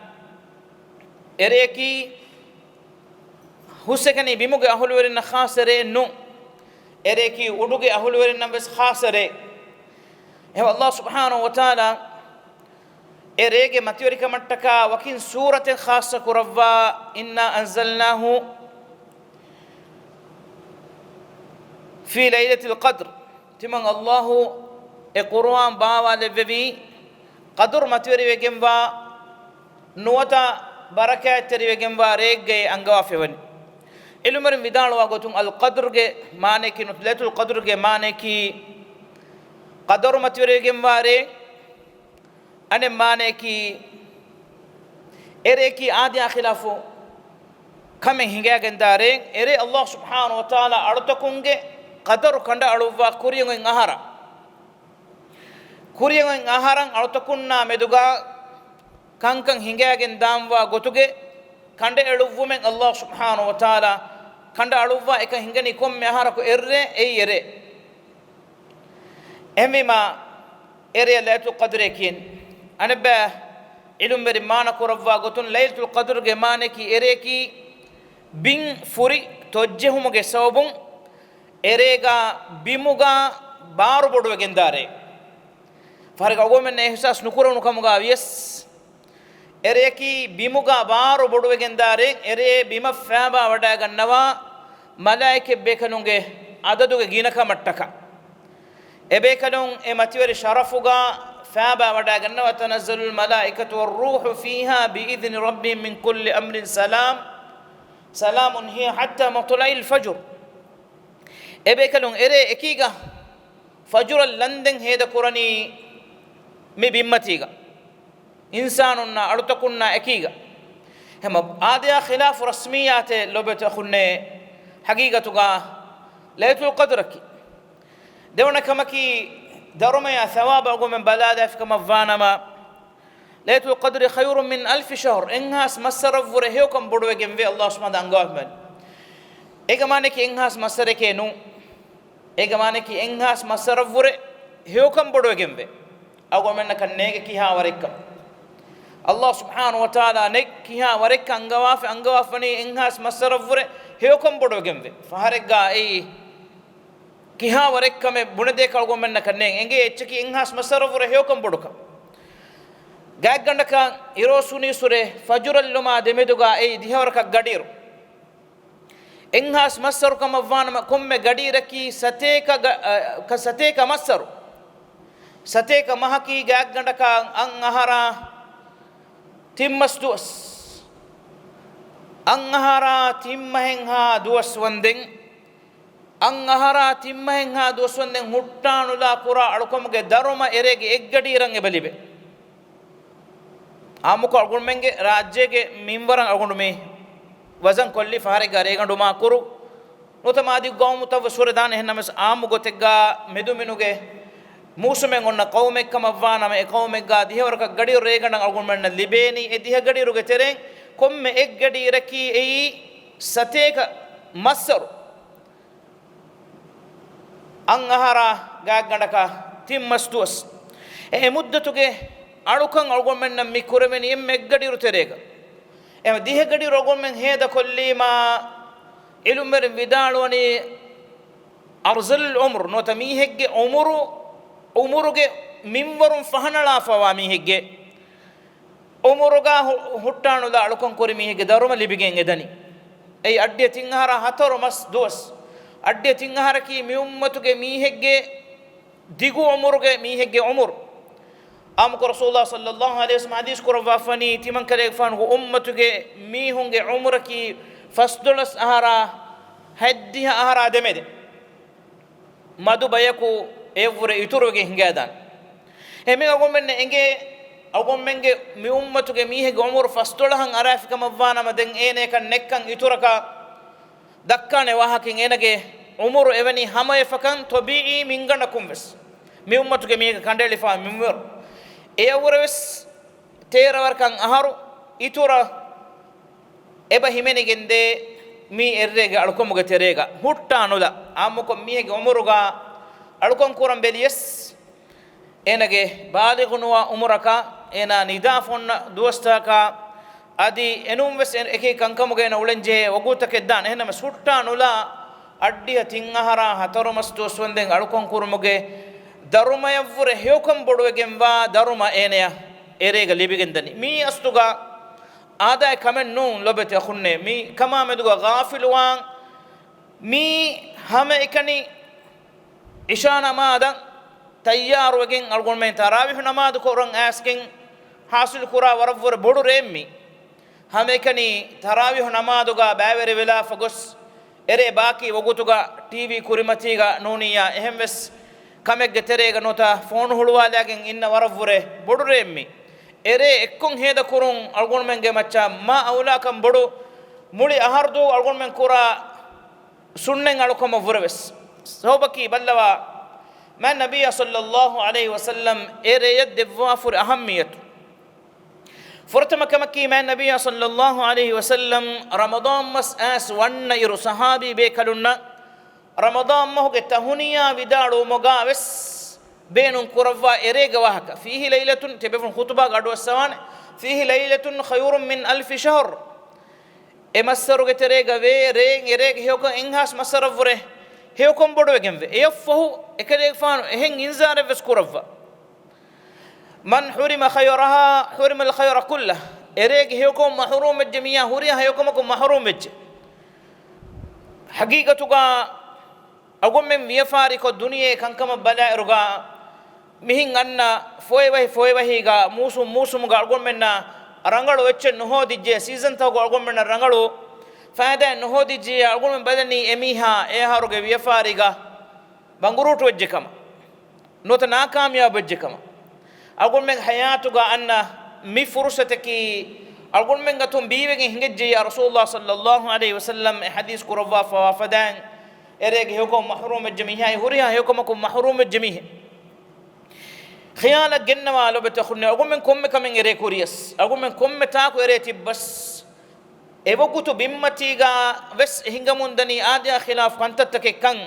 އެރެއަކީ ހުސްއެކަނި ބިމުގެ އަހުލުވެރިންނަށް ޚާއްޞަ ރެއެއް ނޫން. އެރެއަކީ އުޑުގެ އަހުލުވެރިންނަށް ވެސް ޚާއްޞަ ރެއެއް. އެހެން ﷲ ސުބްޙާނަހޫ ވަތަޢާލާ އެ ރޭގެ މަތިވެރިކަމަށްޓަކާ ވަކިން ސޫރަތެއް ޚާއްޞަ ކުރައްވާ، إنا أنزلناه في ليلة القدر. ތިމަން ﷲ އެ ޤުރުއާން ބާވާލެއްވެވީ، ޤަދުރު މަތިވެރިވެގެންވާ ނުވަތަ ބަރަކާތްތެރިވެގެންވާ ރެއެއްގައި އަންގަވާފައިވަނީ. ޢިލްމުވެރިން ވިދާޅުވާ ގޮތުން، އަލް ޤަދްރުގެ މާނައަކީ، ނު-، ލައިލަތުލް ޤަދްރުގެ މާނައަކީ، ޤަދަރު މަތިވެރިވެގެންވާ ރޭ، އަނެއް މާނައަކީ، އެރެއަކީ އާދަޔާ ޚިލާފު ކަމެއް ހިނގައިގެންދާ ރޭ، އެރޭ ﷲ ސުބްޙާނަހޫ ވަތަޢާލާ އަޅުތަކުންގެ ޤަދަރު ކަނޑައަޅުއްވާ ކުރިއަށް އޮތް އަހަރަށް. ކުރިއަށް އޮތް އަހަރަށް އަޅުތަކުންނާ މެދުގަ ކަންކަން ހިނގައިގެން ދާންވާ ގޮތުގެ ކަނޑައެޅުއްވުމެއް ﷲ ސުބްޙާނަހޫ ވަތަޢާލާ ކަނޑައަޅުއްވާ އެކަން ހިނގަނީ ކޮންމެ އަހަރަކު އެއްރޭ އެއީ އެރޭ. އެހެންވީމާ، އެރެއަށް ލައިލަތުލް ޤަދްރޭ ކިޔެން. އަނެއްބައި ޢިލްމުވެރިން މާނަ ކުރައްވާ ގޮތުން، ލައިލަތުލް ޤަދްރުގެ މާނައަކީ އެރެއަކީ ބިން ފުރި ތޮއްޖެހުމުގެ ސަބަބުން އެރޭގަ ބިމުގަ ބާރު ބޮޑުވެގެންދާ ރޭ. ފަހަރެއްގަ އަޅުގަނޑުމެންނަށް އިޙްސާސް ނުކުރެވުނު ކަމުގަ ވިޔަސް، އެރެއަކީ ބިމުގަ ބާރު ބޮޑުވެގެންދާ ރޭ، އެރޭ ބިމަށް ފައިބާވަޑައިގަންނަވާ މަލާއިކަ ބޭކަލުންގެ އަދަދުގެ ގިނަކަމަށްޓަކާ. އެބޭކަލުން އެ މަތިވެރި ޝަރަފުގަ ފައިބާވަޑައިގަންނަވާ، تنزل الملائكة والروح فيها بإذن ربهم من كل أمر سلام، سلام هي حتى مطلع الفجر. އެބޭކަލުން އެރޭ އެކީގަ ފަޖުރަށް ލަންދެން ހޭދަކުރަނީ މި ބިންމަތީގަ. އިންސާނުންނާ އަޅުތަކުންނާ އެކީގަ. ހަމަ އާދަޔާ ޚިލާފު ރަސްމިއްޔާތެއް ލޯބިވެތި އަޚުންނޭ، ޙަޤީޤަތުގަ ލައިލަތުލް ޤަދްރަކީ. ދެވަނަ ކަމަކީ، ދަރުމަޔާ ޘަވާބު އަޅުގަނޑުމެން ބަލާލާފި ކަމަށް ވާނަމަ، ليلة القدر خير من ألف شهر، އެއްހާސް މައްސަރަށްވުރެ ހެޔޮކަން ބޮޑުވެގެންވޭ، ﷲ ސުބްޙާނަހޫ ވަތަޢާލާ އަންގަވާފައިވަނީ. އޭގެ މާނައަކީ އެއްހާސް މައްސަރެކޭ ނޫން. އޭގެ މާނައަކީ އެއްހާސް މައްސަރަށްވުރެ ހެޔޮކަން ބޮޑުވެގެންވޭ. އަޅުގަނޑުމެންނަކަށް ނޭނގެ ކިހާ ވަރެއްކަން. ﷲ ސުބްޙާނަހޫ ވަތަޢާލާ ނެތް ކިހާ ވަރެއްކަން އަންގަވާފަ، އަންގަވާފަނީ އެއްހާސް މައްސަރަށްވުރެ ހެޔޮކަން ބޮޑުވެގެންވޭ. ފަހަރެއްގަ އެއީ ކިހާ ވަރެއްކަމެއް ބުނެދޭކަށް އަޅުގަނޑުމެންނަކަށް ނޭނގެ. އެނގޭ އެއްޗަކީ އެއްހާސް މައްސަރަށްވުރެ ހެޔޮކަން ބޮޑުކަން. ގާތްގަނޑަކަށް އިރުއޮއްސުނީއްސުރެ ފަޖުރަށްލުމާ ދެމެދުގަ އެއީ ދިހަވަރަކަށް ގަޑިއިރު. އެއްހާސް މައްސަރު ކަމަށްވާނަމަ، ކޮންމެ ގަޑިއިރަކީ ސަތޭކަ ގަ-، އަ، ކަ-، ސަތޭކަ މައްސަރު. ސަތޭކަ މަހަކީ ގާތްގަނޑަކަށް އަށް އަހަރާ ތިން މަސް ދުވަސް. އަށް އަހަރާ ތިން މަހެއްހާ ދުވަސް ވަންދެން، އަށް އަހަރާ ތިން މަހެއްހާ ދުވަސް ވަންދެން ހުއްޓާނުލާ ކުރާ އަޅުކަމުގެ ދަރުމަ އެރޭގެ އެއްގަޑިއިރަށް އެބަ ލިބޭ. އާއްމުކޮށް އަޅުގަނޑުމެންގެ ރާއްޖޭގެ މިންވަރަށް އަޅުގަނޑު މި ވަޒަން ކޮށްލީ ފަހަރެއްގަ ރޭގަނޑު މާ ކުރު. ނުވަތަ މާދީ ގައުމުތައް ވެސް ހުރެދާނެ. އެހެންނަމަވެސް އާއްމު ގޮތެއްގަ މެދުމިނުގެ މޫސުމެއް އޮންނަ ޤައުމެއް ކަމަށްވާނަމަ، އެ ޤައުމެއްގަ ދިހަވަރަކަށް ގަޑިއިރު ރޭގަނޑަށް އަޅުގަނޑުމެންނަށް ލިބޭނީ. އެ ދިހަ ގަޑިއިރުގެ ތެރެއިން ކޮންމެ އެއްގަޑިއިރަކީ އެއީ ސަތޭކަ މައްސަރު. އަށް އަހަރާ ގާތްގަނޑަކަށް ތިން މަސް ދުވަސް. އެ، އެ މުއްދަތުގެ އަޅުކަން އަޅުގަނޑުމެންނަށް މި ކުރެވެނީ އެންމެ އެއްގަޑިއިރު ތެރޭގަ. އެ ދިހަ ގަޑިއިރު އަޅުގަނޑުމެން ހޭދަކޮށްލީމާ، ޢިލްމުވެރިން ވިދާޅުވަނީ، އަރްޒަލުލް ޢުމުރު ނުވަތަ މީހެއްގެ ޢުމުރު، ޢުމުރުގެ މިންވަރުން ފަހަނަޅާފަވާ މީހެއްގެ ޢުމުރުގަ ހު-، ހުއްޓާނުލާ އަޅުކަން ކުރި މީހެއްގެ ދަރުމަ ލިބިގެން އެދަނީ. އެއީ އަށްޑިހަ ތިން އަހަރާ ހަތަރު މަސް ދުވަސް. އަށްޑިހަ ތިން އަހަރަކީ މި އުއްމަތުގެ މީހެއްގެ ދިގު ޢުމުރުގެ މީހެއްގެ ޢުމުރު. އާއްމުކޮށް ރަސޫލާ ޞައްލައްލާހު ޢަލައިހި ވަސައްލަމަ ޙަދީޘް ކުރައްވާފަނީ، ތިމަންކަލޭގެފާނުގެ އުއްމަތުގެ މީހުންގެ ޢުމުރަކީ ފަސްދޮޅަސް އަހަރާ ހަތްދިހަ އަހަރާ ދެމެދެ. މަދު ބަޔަކު އެއަށްވުރެ އިތުރުވެގެން ހިނގައިދާނެ. އެހެން އަޅުގަނޑުމެންނަށް އެނގޭ، އަޅުގަނޑުމެންގެ މި އުއްމަތުގެ މީހެއްގެ ޢުމުރު ފަސްދޮޅަހަށް އަރާފި ކަމަށްވާނަމަ، ދެން އޭނަޔަކަށް ނެއްކަން އިތުރަކަށް ދައްކާނެ ވާހަކައިން އޭނަގެ ޢުމުރު އެވެނީ ހަމަވެފަކަން ޠަބީޢީ މިންގަނޑަކުން ވެސް. މި އުއްމަތުގެ މީހެއްގެ ކަނޑައެޅިފާ މިންވަރު. އެއަށްވުރެ ވެސް ތޭރަ ވަރަކަށް އަހަރު އިތުރަށް އެބަ ހިމެނިގެންދޭ މީ އެއްރޭގެ އަޅުކަމުގެ ތެރޭގަ. ހުއްޓާނުލާ އާއްމުކޮށް މީހެއްގެ ޢުމުރުގަ އަޅުކަން ކުރަން ބެލިޔަސް، އޭނަގެ ބާލިޣު ނުވާ ޢުމުރަކަށް އޭނާ ނިދާފަ އޮންނަ ދުވަސްތަކަށް އަދި އެނޫން ވެސް އެ-، އެކި ކަންކަމުގަ އޭނަ އުޅެންޖެހޭ ވަގުތުތަކެއް ދާނެ. އެހެންނަމަވެސް ހުއްޓާނުލާ އަށްޑިހަ ތިން އަހަރާ ހަތަރު މަސް ދުވަސް ވަންދެން އަޅުކަން ކުރުމުގެ ދަރުމަޔަށްވުރެ ހެޔޮކަން ބޮޑުވެގެންވާ ދަރުމަ އޭނަޔަށް އެރޭގަ ލިބިގެންދަނީ. މީ އަސްލުގަ އާދައި ކަމެއް ނޫން ލޮބެތި އަޚުންނޭ. މި ކަމާ މެދުގަ ޣާފިލުވާން، މީ ހަމައެކަނި ޢިޝާ ނަމާދަށް ތައްޔާރުވެގެން އަޅުގަނޑުމެން ތަރާވީޙު ނަމާދު ކުރަން އައިސްގެން ޙާޞިލު ކުރާ ވަރަށްވުރެ ބޮޑު ރެއެއް މީ. ހަމައެކަނި ތަރާވީޙު ނަމާދުގަ ބައިވެރިވެލާފަ ގޮސް، އެރޭ ބާކީ ވަގުތުގަ ޓީވީ ކުރިމަތީގަ ނޫނިއްޔާ އެހެންވެސް ކަމެއްގެ ތެރޭގަ ނުވަތަ ފޯނު ހުޅުވާލާގެން އިންނަ ވަރަށްވުރެ ބޮޑު ރެއެއް މީ. އެރޭ އެއްކޮށް ހޭދަކުރުން އަޅުގަނޑުމެންގެ މައްޗަށް މާ އައުލާކަން ބޮޑު. މުޅި އަހަރު ދުވަހު އަޅުގަނޑުމެން ކުރާ ސުންނަތް އަޅުކަމަށްވުރެވެސް. ސަބަބަކީ ބައްލަވާ، މާތް ނަބިއްޔާ ޞައްލައްލާހު ޢަލައިހި ވަސައްލަމް އެ ރެޔަށް ދެއްވާފަހުރި އަހައްމިއްޔަތު. ފުރަތަމަ ކަމަކީ، މާތް ނަބިއްޔާ ޞައްލައްލާހު ޢަލައިހި ވަސައްލަމް ރަމަޟާން މަސް އައިސް ވަންނައިރު ޞަޙާބީ ބޭކަލުންނަށް ރަމަޟާން މަހުގެ ތަހުނިޔާ ވިދާޅުވުމުގަ ވެސް ބޭނުން ކުރައްވާ އެރޭގެ ވާހަކަ. ފީހި ލައިލަތުން، ތިބޭފުޅުން ޚުޠުބާގަ އަޑުއައްސަވާނެ، ފީހި ލައިލަތުން ޚައިރުން މިން އަލްފި ޝަހްރު. އެ މައްސަރުގެ ތެރޭގަ ވޭ ރޭން އެރޭގެ ހެޔޮކަން އެއްހާސް މައްސަރަށްވުރެ ހެޔޮކަން ބޮޑުވެގެންވޭ. އެއަށްފަހު އެކަލޭގެފާނު އެހެން އިންޒާރެއްވެސް ކުރައްވާ. މަން ޙުރިމަ ޚައިރަހާ ޙުރިމަލް ޚައިރަ ކުއްލަ. އެރޭގެ ހެޔޮކަމުން މަޙްރޫމްވެއްޖެ މީހާ ހުރިހާ ހެޔޮކަމަކުން މަޙްރޫމްވެއްޖެ. ޙަޤީޤަތުގަ އަޅުގަނޑުމެން ވިޔަފާރިކޮށް ދުނިޔެ ކަންކަމަށް ބަލާއިރުގަ މިހިން އަންނަ ފޮއެވަހި ފޮއެވަހީގަ މޫސުމް މޫސުމުގަ އަޅުގަނޑުމެންނަށް ރަނގަޅު އެއްޗެއް ނުހޯދިއްޖެ، ސީޒަންތަކުގަ އަޅުގަނޑުމެންނަށް ރަނގަޅު ފައިދާއެއް ނުހޯދިއްޖެ، އަޅުގަނޑުމެން ބަލަނީ އެމީހާ އެ އަހަރުގެ ވިޔަފާރީގަ ބަނގުރޫޓުވެއްޖެ ކަމަށް. ނުވަތަ ނާކާމިޔާބުވެއްޖެ ކަމަށް. އަޅުގަނޑުމެން ހަޔާތުގަ އަންނަ މި ފުރުޞަތަކީ އަޅުގަނޑުމެން އަތުން ބީވެގެން ހިނގައްޖެއްޔާ ރަސޫލުﷲ ޞައްލައްލާހު ޢަލައިހި ވަސައްލަމް އެ ޙަދީޘް ކުރައްވާފަވާ ފަދައިން، އެރޭގެ ހެޔޮކަމުން މަޙްރޫމްވެއްޖެ މީހާއި ހުރިހާ ހެޔޮކަމަކުން މަޙްރޫމްވެއްޖެ މީހެއް. ޚިޔާލަށް ގެންނަވާ ލޮބެތި އަޚުންނޭ، އަޅުގަނޑުމެން ކޮންމެ ކަމެއް އެރޭ ކުރިޔަސް، އަޅުގަނޑުމެން ކޮންމެ ތާކު އެރޭ ތިއްބަސް، އެވަގުތު ބިންމަތީގަ ވެސް އެހިނގަމުންދަނީ އާދަޔާ ޚިލާފު ކަންތައްތަކެއްކަން.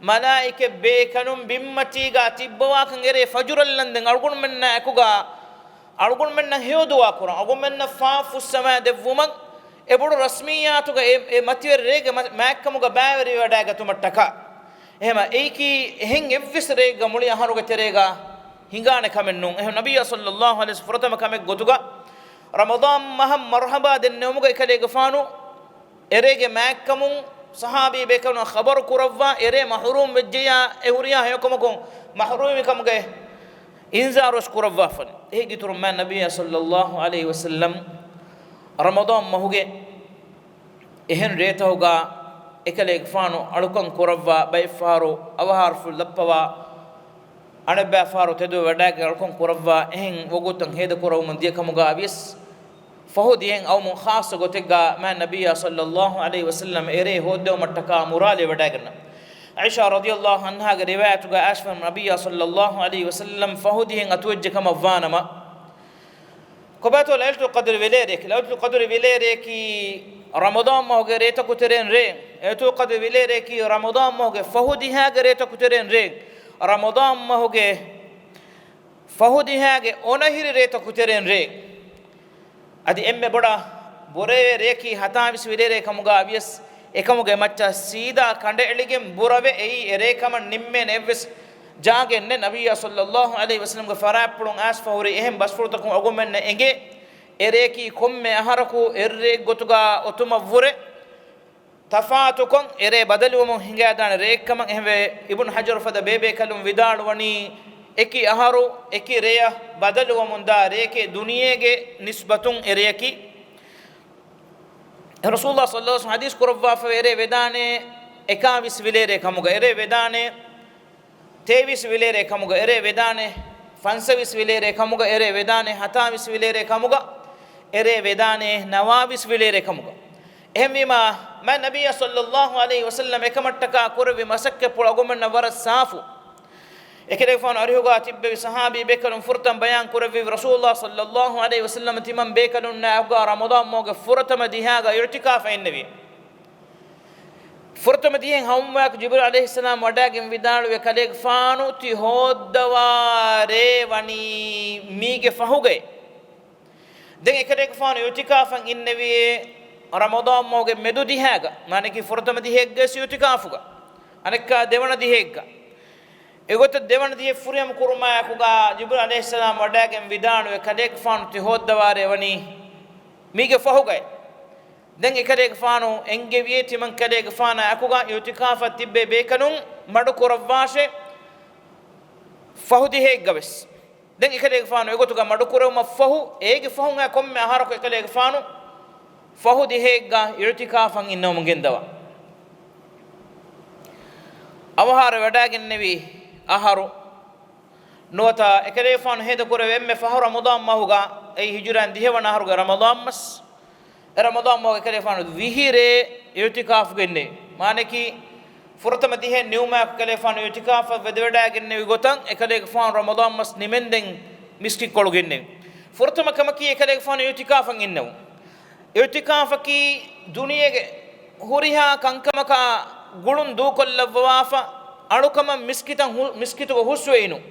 މަލާއިކަތް ބޭކަލުން ބިންމަތީގަ ތިއްބަވާކަން އެރޭ ފަޖުރަށްލަންދެން އަޅުގަނޑުމެންނާ އެކުގަ، އަޅުގަނޑުމެންނަށް ހެޔޮ ދުޢާ ކުރަން، އަޅުގަނޑުމެންނަށް ފާފަ ފުއްސަވާ ދެއްވުމަށް އެ ބޮޑު ރަސްމިއްޔާތުގަ އެ، އެ މަތިވެރި ރޭގެ މަ-، މާތްކަމުގަ ބައިވެރިވެވަޑައިގަތުމަށްޓަކާ. އެހެމަ އެއީކީ އެހެން އެއްވެސް ރެއެއްގަ މުޅި އަހަރުގެ ތެރޭގަ ހިނގާނެ ކަމެއް ނޫން. އެހެން ނަބިއްޔާ ޞައްލައްލާހު ޢަލައިހި ވަސައްލަމަ ފުރަތަމަ ކަމެއް ގޮތުގަ ރަމަޟާން މަހަށް މަރުޙަބާ ދެންނެވުމުގަ އެކަލޭގެފާނު އެރޭގެ މާތްކަމުން ޞަޙާބީ ބޭކަލުން ޚަބަރު ކުރައްވާ، އެރޭ މަޙްރޫމް ވެއްޖެޔާ އެ ހުރިހާ ހެޔޮކަމަކުން މަޙްރޫމީ ކަމުގެ އިންޒާރުވެސް ކުރައްވާފަން. އެހިގިތުރު މާތް ނަބިއްޔާ ޞައްލައްލާހު ޢަލައިހި ވަސައްލަމް ރަމަޟާން މަހުގެ އެހެން ރޭތަހުގަ އެކަލޭގެފާނު އަޅުކަން ކުރައްވާ، ބައެއްފަހަރު އަވަހާރަފުޅު ލައްޕަވާ، އަނެއްބައިފަހަރު ތެދުވެ ވަޑައިގެން އަޅުކަން ކުރައްވާ، އެހެން ވަގުތުތައް ހޭދަކުރެވުމުން ދިޔަ ކަމުގަ ވިޔަސް، ފަހު ދިޔައިން އައުމުން ޚާއްޞަ ގޮތެއްގަ މާތް ނަބިއްޔާ ޞައްލައްލާހު ޢަލައިހި ވަސައްލަމް އެރޭ ހޯއްދެވުމަށްޓަކާ މުރާލެވި ވަޑައިގަންނަ. ޢާއިޝާ ރަޟިޔައްލާހު ޢަންހާގެ ރިވާޔަތުގަ އައިސްފަން ނަބިއްޔާ ޞައްލައްލާހު ޢަލައިހި ވަސައްލަމް ފަހު ދިޔައިން އަތުވެއްޖެ ކަމަށް ވާނަމަ، ކޮބާތޯ ލައިލަތުލް ޤަދްރި ވެލޭރޭކި؟ ލައިލަތުލް ޤަދްރި ވެލޭރޭކީ ރަމަޟާން މަހުގެ ރޭތަކު ތެރޭން ރޭ. ލައިލަތުލް ޤަދްރި ވެލޭރޭކީ ރަމަޟާން މަހުގެ ފަހު ދިހައިގެ ރޭތަކު ތެރޭން ރޭ. ރަމަޟާން މަހުގެ ފަހު ދިހައިގެ އޮނަހިރި ރޭތަކު ތެރޭން ރޭ. އަދި އެންމެ ބޮޑަށް ބުރަވޭ ރެޔަކީ ހަތާވީސް ވިލޭރޭ ކަމުގަ ވިޔަސް، އެކަމުގެ މައްޗަށް ސީދާ ކަނޑައެޅިގެން ބުރަވެ، އެއީ އެރޭ ކަމަށް ނިންމޭނެ އެއްވެސް ޖާގައެއް ނެތް. ނަބިއްޔާ ޞައްލައްލާހު ޢަލައިހި ވަސައްލަމްގެ ފަރާތްޕުޅުން އައިސްފަ ހުރި އެހެން ބަސްފުޅުތަކުން އަޅުގަނޑުމެންނަށް އެނގޭ، އެރެޔަކީ ކޮންމެ އަހަރަކު އެއްރެއެއްގޮތުގަ އޮތުމަށްވުރެ ތަފާތުކޮށް އެރޭ ބަދަލުވަމުން ހިނގައިދާނެ ރެއެއްކަމަށް. އެހެންވެ، އިބްނު ޙަޖަރު ފަދަ ބޭބޭކަލުން ވިދާޅުވަނީ، އެކި އަހަރު އެކި ރެޔަށް ބަދަލުވަމުންދާ ރެޔެކޭ ދުނިޔޭގެ ނިސްބަތުން އެރެޔަކީ. ރަސޫލާ ޞައްލައްލާހު ޢަލައިހި ވަސައްލަމް ޙަދީޘް ކުރައްވާފައި އެރޭ ވެދާނެ އެކާވީސް ވިލޭރޭ ކަމުގަ، އެރޭ ވެދާނެ ތޭވީސް ވިލޭރޭ ކަމުގަ، އެރޭ ވެދާނެ ފަންސަވީސް ވިލޭރޭ ކަމުގަ، އެރޭ ވެދާނެ ހަތާވީސް ވިލޭރޭ ކަމުގަ، އެރޭ ވެދާނެ ނަވާވީސް ވިލޭރޭ ކަމުގަ. އެހެންވީމާ، މާތް ނަބިއްޔާ ޞައްލައްލާހު ޢަލައިހި ވަސައްލަމް އެކަމަށްޓަކާ ކުރެއްވި މަސައްކަތްޕުޅު އަޅުގަނޑުމެންނަށް ވަރަށް ސާފު. އެކަލޭގެފާނު އަރިހުގަ ތިއްބެވި ޞަޙާބީ ބޭކަލުން ފުރަތަމަ ބަޔާން ކުރެއްވި، ރަސޫލުﷲ ޞައްލައްލާހު ޢަލައިހި ވަސައްލަމަ ތިމަން ބޭކަލުންނާ އެކުގަ ރަމަޟާން މަހުގެ ފުރަތަމަ ދިހާގަ އިޢުތިކާފަށް އިންނެވި. ފުރަތަމަ ދިހައިން ހަމަވާކު ޖިބްރީލް ޢަލައިހިއްސަލާމް ވަޑައިގެން ވިދާޅުވި، ކަލޭގެފާނު ތި ހޯއްދަވާ ރޭ ވަނީ މީގެ ފަހުގައި. ދެން އެކަލޭގެފާނު އިޢުތިކާފަށް އިންނެވި ރަމަޟާން މަހުގެ މެދު ދިހާގަ، މާނައަކީ ފުރަތަމަ ދިހައެއްގަ ވެސް އިޢުތިކާފުގަ، އަނެއްކާ ދެވަނަ ދިހައެއްގަ. އެގޮތަށް ދެވަނަ ދިހަ ފުރިހަމަ ކުރުމާ އެކުގަ ޖިބްރީލް ޢަލައިހިއްސަލާމް ވަޑައިގެން ވިދާޅުވެ، ކަލޭގެފާނު ތި ހޯއްދަވާ ރޭ ވަނީ މީގެ ފަހުގައި. ދެން އެކަލޭގެފާނު އެންގެވިއޭ ތިމަން ކަލޭގެފާނާ އެކުގަ އިޢުތިކާފަށް ތިއްބެވި ބޭކަލުން މަޑު ކުރައްވާށޭ ފަހު ދިހައެއްގަ ވެސް. ދެން އެކަލޭގެފާނު އެގޮތުގަ މަޑުކުރެވުމަށްފަހު، އޭގެ ފަހުން އާ ކޮންމެ އަހަރަކު އެކަލޭގެފާނު ފަހު ދިހައެއްގަ އިޢުތިކާފަށް އިންނަވަމުން ގެންދަވާ. އަވަހާރަވެވަޑައިގެންނެވި އަހަރު، ނުވަތަ އެކަލޭގެފާނު ހޭދަކުރެވޭ އެންމެ ފަހު ރަމަޟާން މަހުގަ، އެއީ ހިޖުރައިން ދިހަވަނަ އަހަރުގެ ރަމަޟާން މަސް، އެ ރަމަޟާން މަހުގަ އެކަލޭގެފާނު ވިހި ރޭ އިޢުތިކާފުގަ އިންނެވި. މާނައަކީ، ފުރަތަމަ ދިހައެއް ނިމުމާއެކު އެކަލޭގެފާނު އިޢުތިކާފަށް ވެދެވަޑައިގެންނެވި ގޮތަށް، އެކަލޭގެފާނު ރަމަޟާން މަސް ނިމެންދެން މިސްކިތްކޮޅުގަ އިންނެވި. ފުރަތަމަ ކަމަކީ އެކަލޭގެފާނު އިޢުތިކާފަށް އިންނެވުން. އިޢުތިކާފަކީ ދުނިޔޭގެ ހުރިހާ ކަންކަމަކާ ގުޅުން ދޫކޮށްލައްވަވާފަ، އަޅުކަމަށް މިސްކިތަށް ހު-، މިސްކިތުގަ ހުސްވެ އިނުން.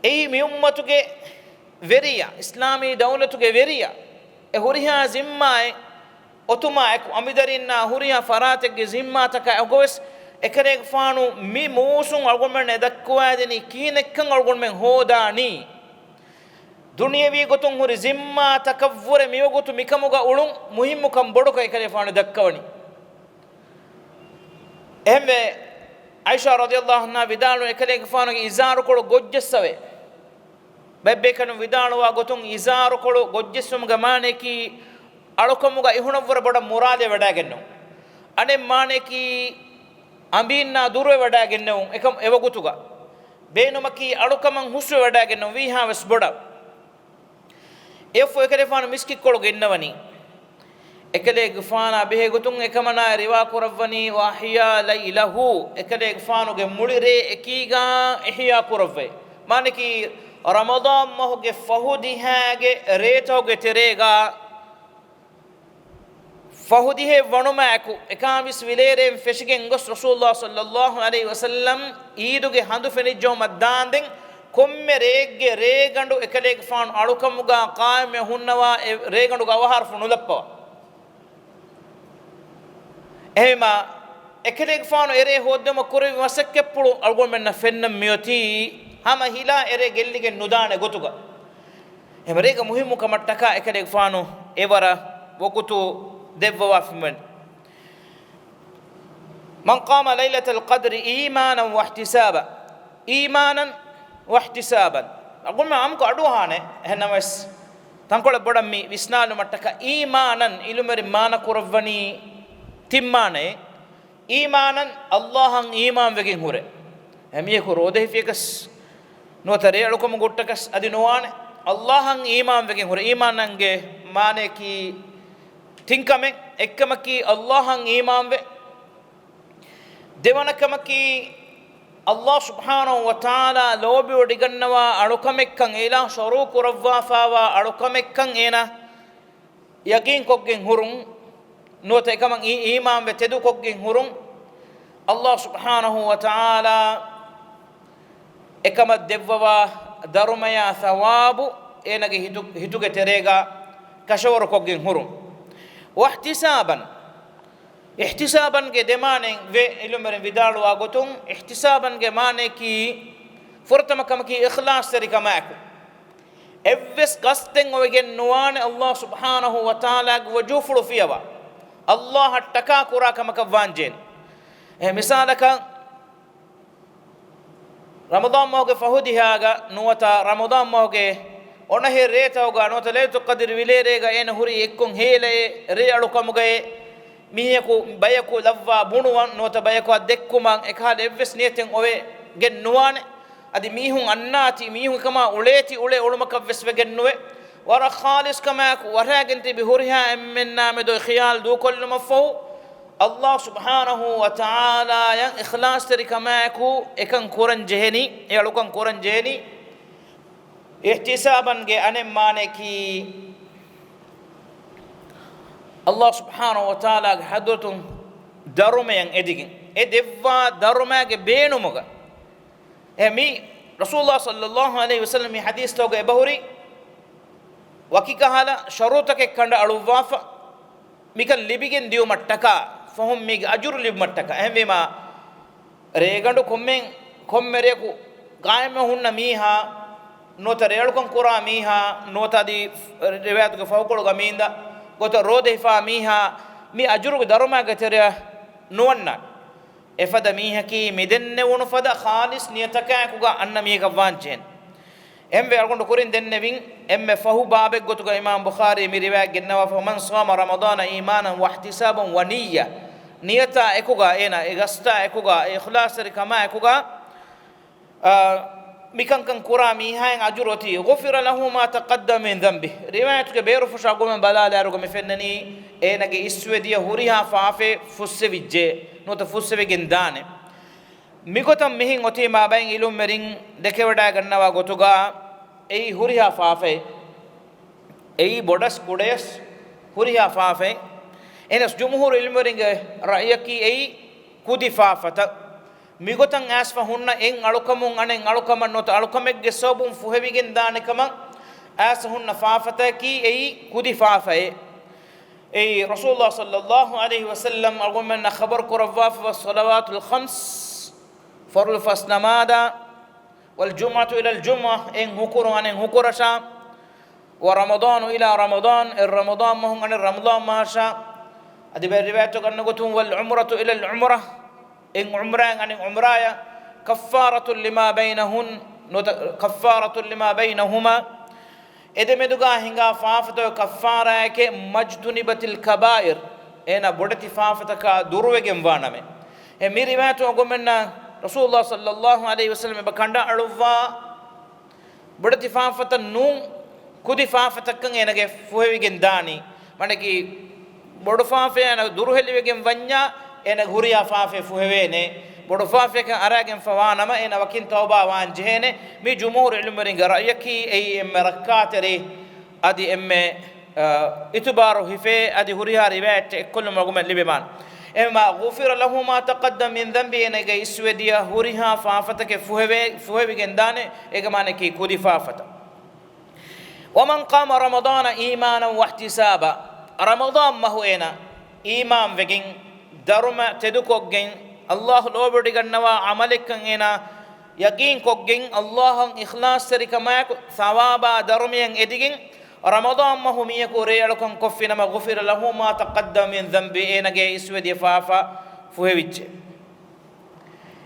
އެއީ މި އުއްމަތުގެ ވެރިޔާ، އިސްލާމީ ދައުލަތުގެ ވެރިޔާ، އެ ހުރިހާ ޒިންމާއެއް އޮތުމާއެކު، އަނބިދަރީންނާ ހުރިހާ ފަރާތެއްގެ ޒިންމާ ތަކާ އެކުގަވެސް، އެކަލޭގެފާނު މި މޫސުން އަޅުގަނޑުމެންނަށް ދައްކަވާދިނީ ކިހިނެއްކަން އަޅުގަނޑުމެން ހޯދާނީ. ދުނިޔެވީ ގޮތުން ހުރި ޒިންމާ ތަކަށްވުރެ މިވަގުތު މިކަމުގަ އުޅުން މުހިއްމުކަން ބޮޑުކޮށް އެކަލޭގެފާނު ދައްކަވަނީ. އެހެންވެ، ޢާއިޝާ ރަޟިޔައްލާހު ޢަންހާ ވިދާޅުވި، އެކަލޭގެފާނުގެ އިޒާރުކޮޅު ގޮށްޖެއްސަވޭ. ބައެއްބޭކަލުން ވިދާޅުވާ ގޮތުން، އިޒާރުކޮޅު ގޮށްޖެއްސުމުގެ މާނައަކީ، އަޅުކަމުގަ އިހުނަށްވުރެ ބޮޑަށް މުރާލެވިވަޑައިގެންނެވުން. އަނެއް މާނައަކީ، އަނބީންނާ ދުރުވެވަޑައިގެންނެވުން އެކަމް އެވަގުތުގަ. ބޭނުމަކީ، އަޅުކަމަށް ހުސްވެވަޑައިގެންނެވުން ވީހާވެސް ބޮޑަށް. އެއަށްފަހު އެކަލޭގެފާނު މިސްކިތްކޮޅުގަ އިންނަވަނީ. އެކަލޭގެފާނާ ބެހޭގޮތުން އެކަމަނާ ރިވާ ކުރައްވަނީ، "وأحيا ليله"، އެކަލޭގެފާނުގެ މުޅި ރޭ އެކީގާ އިޙްޔާ ކުރައްވައި. މާނައަކީ، ރަމަޟާން މަހުގެ ފަހު ދިހާގެ ރޭތަކުގެ ތެރޭގާ، ފަހު ދިހައެއް ވަނުމާއެކު، އެކާވީސް ވިލޭރޭން ފެށިގެން ގޮސް، ރަސޫލުﷲ ޞައްލައްލާހު ޢަލައިހި ވަސައްލަމް ޢީދުގެ ހަނދު ފެނިއްޖައުމަށް ދާންދެން، ކޮންމެ ރެއެއްގެ ރޭގަނޑު އެކަލޭގެފާނު އަޅުކަމުގާ ޤާއިމްވެ ހުންނަވާ، އެ ރޭގަނޑުގެ އަވަހާރަފުޅު ނުލައްޕަވާ. އެހެންވީމާ، އެކަލޭގެފާނު އެރޭ ހޯއްދެވުމަށް ކުރެއްވި މަސައްކަތްޕުޅު އަޅުގަނޑުމެންނަށް ފެންނަން މިއޮތީ، ހަމަ ހިލާ އެރޭ ގެއްލިގެން ނުދާނެ ގޮތުގަ. އެހެންވެ ރޭގެ މުހިއްމު ކަމަށްޓަކާ އެކަލޭގެފާނު އެވަރަށް ވަގުތު ދެއްވަވާފައިވަނީ. من قام ليلة القدر إيمانا واحتسابا. إيمانا واحتسابا. އަޅުގަނޑުމެން އާންމުކޮށް އަޑުއަހާނެ. އެހެންނަމަވެސް، ތަންކޮޅެއް ބޮޑަށް މި ވިސްނާލުމަށްޓަކާ، އީމާނަން އިލުމެރިން މާނަ ކުރައްވަނީ ތިން މާނައެއް. އީމާނަން، އައްލާހަށް އީމާންވެގެން ހުރޭ. އެ މީހަކު ރޯދަ ހިފިޔަކަސް ނުވަތަ ރޭ އަޅުކަމުގެ ހުއްޓަކަސް އަދި ނުވާނެ. އައްލާހަށް އީމާންވެގެން ހުރޭ. އީމާނަންގެ މާނަޔަކީ ތިން ކަމެއް. އެއްކަމަކީ އައްލާހަށް އީމާންވެ، ދެވަނަ ކަމަކީ، އައްލާހު ސުބްޙާނަހު ވަތަޢާލާ ލޯބިވޮޑިގަންނަވާ އަޅުކަމެއްކަން، އެއިލާހު ޝަރުޢު ކުރައްވާފާވާ އަޅުކަމެއްކަން އޭނާ ޔަޤީންކޮށްގެން ހުރުން، ނުވަތަ އެކަމަށް އީ-، އީމާންވެ ތެދުކޮށްގެން ހުރުން، އައްލާހު ސުބްޙާނަހު ވަތަޢާލާ އެކަމަށް ދެއްވަވާ ދަރުމަޔާ ސަވާބު އޭނާގެ ހިތު-، ހިތުގެ ތެރޭގަ ކަށަވަރުކޮށްގެން ހުރުން. ވައިޙްތިސާބަން، އިޙްތިސާބަންގެ ދެމާނައެއް ވޭ. އިލުމްވެރިން ވިދާޅުވާ ގޮތުން، އިޙްތިސާބަންގެ މާނަޔަކީ، ފުރަތަމަ ކަމަކީ އިޚްލާޞްތެރިކަމާއެކު، އެއްވެސް ގަސްދެއް އޮވެގެން ނުވާނެ، އައްލާހު ސުބްޙާނަހު ވަތަޢާލާގެ ވަޖުހުފުޅު ފިޔަވާ، އައްލާހަށްޓަކާ ކުރާ ކަމަކަށް ވާންޖެހޭނެ. އެ މިސާލަކަށް، ރަމަޟާން މަހުގެ ފަހު ދިހާގަ ނުވަތަ ރަމަޟާން މަހުގެ އޮނަހެރި ރޭތަކުގަ ނުވަތަ ލައިލަތުލް ޤަދްރި ވިލޭރޭގަ އޭނަ ހުރީ އެއްކޮށް ހޭލައެއް ރޭ އަޅުކަމުގައި މީހަކު ބަޔަކު ލައްވާ ބުނުވަން ނުވަތަ ބަޔަކު ދެއްކުމަށް އެކަހަލަ އެއްވެސް ނިޔަތެއް އޮވެގެން ނުވާނެ. އަދި މީހުން އަންނާތީ މީހުން އެކަމާ އުޅޭތީ އުޅޭ އުޅުމަކަށްވެސް ވެގެން ނުވޭ. ވަރަށް ޚާލިޞް ކަމާއެކު ވަރައިގެން ތިބި ހުރިހާ އެންމެންނާމެދު ޚިޔާލު ދޫކޮށްލުމަށްފަހު، އައްލާހު ސުބްޙާނަހު ވަތަޢާލާޔަށް އިޚްލާޞްތެރިކަމާއެކު އެކަން ކުރަން ޖެހެނީ، އެ އަޅުކަން ކުރަން ޖެހެނީ. އިޙްތިސާބަންގެ އަނެއް މާނަޔަކީ، އައްލާހު ސުބްޙާނަހު ވަތަޢާލާގެ ޙަޟްރަތުން ދަރުމަޔަށް އެދިގެން، އެ ދެއްވާ ދަރުމައިގެ ބޭނުމުގަ، އެ މި ރަސޫލުﷲ ޞައްލަﷲު ޢަލައިހި ވަސައްލަމް މި ޙަދީޘްތަކުގަ އެބަހުރި، ވަކިކަހަލަ ޝަރުޠުތަކެއް ކަނޑައަޅުއްވާފަ، މިކަން ލިބިގެން ދިޔުމަށްޓަކާ، ފަހުން މީގެ އަޖުރު ލިބުމަށްޓަކާ. އެހެންވީމާ، ރޭގަނޑު ކޮންމެ، ކޮންމެ ރެޔަކު ގާއިމްވެ ހުންނަ މީހާ، ނުވަތަ ރޭއަޅުކަން ކުރާ މީހާ، ނުވަތަ އަދި ރިވާޔަތުގެ ފަހުކޮޅުގަ މީނދާ ގޮތަށް ރޯދަ ހިފާ މީހާ، މި އަޖުރުގެ ދަރުމައިގެ ތެރެއަށް ނުވަންނާނެ. އެފަދަ މީހަކީ މިދެންނެވުނު ފަދަ ޚާލިޞް ނިޔަތަކާއެކުގަ އަންނަ މީހަކަށް ވާންޖެހޭނެ. އެންވެ އަޅުގަނޑު ކުރިން ދެންނެވިން، އެންމެ ފަހު ބާބެއްގޮތުގަ އިމާމް ބުޚާރީ މި ރިވާޔަތް ގެންނަވާފަ، "ومن صام رمضان إيمانا واحتسابا ونية." ނިޔަތާ އެކުގަ، އޭނާ އެ ގަސްތާ އެކުގަ، އެ އިޚްލާޞްތެރިކަމާ އެކުގަ، އާ، މިކަންކަން ކުރާ މީހާއަށް އަޖުރު އޮތީ، "غفر له ما تقدم من ذنبه." ރިވާޔަތުގެ ބޭރުފުށާ ގޮމެން ބަލާލާއިރުގަ މި ފެންނަނީ، އޭނާގެ އިސްވެދިޔަ ހުރިހާ ފާފައެއް ފުއްސެވިއްޖެ، ނުވަތަ ފުއްސެވިގެން ދާނެ. މިގޮތަށް މިހެން އޮތީމާ ބައިން އިލުމްވެރިން ދެކެވަޑައިގަންނަވާ ގޮތުގަ، އެއީ ހުރިހާ ފާފައެއް. އެއީ ބޮޑަސް ކުޑަޔަސް ހުރިހާ ފާފައެއް. އެހެނަސް ޖުމްހޫރު އިލްމުވެރިންގެ ރައްޔަކީ އެއީ ކުދި ފާފަތައް. މިގޮތަށް އައިސްފަ ހުންނަ އެއް އަޅުކަމުން އަނެއް އަޅުކަމަށް ނުވަތަ އަޅުކަމެއްގެ ސަބަބުން ފުހެވިގެން ދާނެ ކަމަށް އައިސް ހުންނަ ފާފަތަކީ އެއީ ކުދި ފާފައެއް. އެއީ ރަސޫލުﷲ ޞައްލަﷲު ޢަލައިހި ވަސައްލަމް އަޅުގަނޑުމެންނަށް ޚަބަރު ކުރައްވާފަ، ޞަލަވާތުލް ޚަމްސް، ފަރުޟު ފަސް ނަމާދާ، والجمعة إلى الجمعة، އެއް ހުކުރު އަނެއް ހުކުރަށާ، ورمضان إلى رمضان، އެއް ރަމަޟާން މަހުން އަނެއް ރަމަޟާން މަހަށާ، އަދި ބައެއް ރިވާޔަތުގަ އަންނަ ގޮތުން، والعمرة إلى العمرة، އެއް ޢުމްރާއިން އަނެއް ޢުމްރާޔަށް، كفارة لما بينهن، ނުވަތަ كفارة لما بينهما، އެދެމެދުގަ ހިނގާ ފާފަތަކުގެ ކައްފާރާއެކޭ، ما اجتنبت الكبائر، އޭނާ ބޮޑެތި ފާފަތަކާ ދުރުވެގެންވާނަމޭ. އެ މި ރިވާޔަތު އަޅުގަނޑުމެންނަށް ރަސޫލުﷲ ޞައްލަﷲު ޢަލައިހި ވަސައްލަމް އެބަ ކަނޑައަޅުއްވާ، ބޮޑެތި ފާފަތައް ނޫން، ކުދި ފާފަތައްކަން އޭނަގެ ފުހެވިގެން ދާނީ. މަނަކީ، ބޮޑު ފާފައެއް އޭނަ ދުރުހެލިވެގެން ވަންޏާ، އޭނަ ހުރިހާ ފާފައެއް ފުހެވޭނެ. ބޮޑު ފާފައެއްކަން އަރާގެންފަ ވާނަމަ، އޭނަ ވަކިން ތައުބާ ވާން ޖެހޭނެ. މި ޖުމްހޫރު އިލްމުވެރިންގެ ރައްޔަކީ، އެއީ އެންމެ ރައްކާތެރި، އަދި އެންމެ، އަ، އިތުބާރު ހިފޭ، އަދި ހުރިހާ ރިވާޔަތް އެއްކޮށްލުމަށް އަޅުގަނޑުމެން ލިބެމާނެ. އެހެންވީމާ، غفر له ما تقدم من ذنبه، އޭނަގެ އިސްވެދިޔަ ހުރިހާ ފާފަތަކެއް ފުހެވޭ، ފުހެވިގެން ދާނެ، އޭގެ މާނައަކީ ކުދި ފާފަތައް. ومن قام رمضان إيمانا واحتسابا، ރަމަޟާން މަހު އޭނަ އީމާންވެގެން، ދަރުމަ ތެދުކޮށްގެން، އައްލާހު ލޯބިވޮޑިގަންނަވާ ޢަމަލެއްކަން އޭނަ ޔަޤީންކޮށްގެން، ﷲ އަށް އިޚްލާޞްތެރިކަމާއެކު ޘަވާބާ ދަރުމަޔަށް އެދިގެން، ރަމަޟާން މަހު މީހަކު ރޭއަޅުކަން ކޮށްފިނަމަ، غفر له ما تقدم من ذنبه، އޭނަގެ އިސްވެދިޔަ ފާފަ ފުހެވިއްޖެ.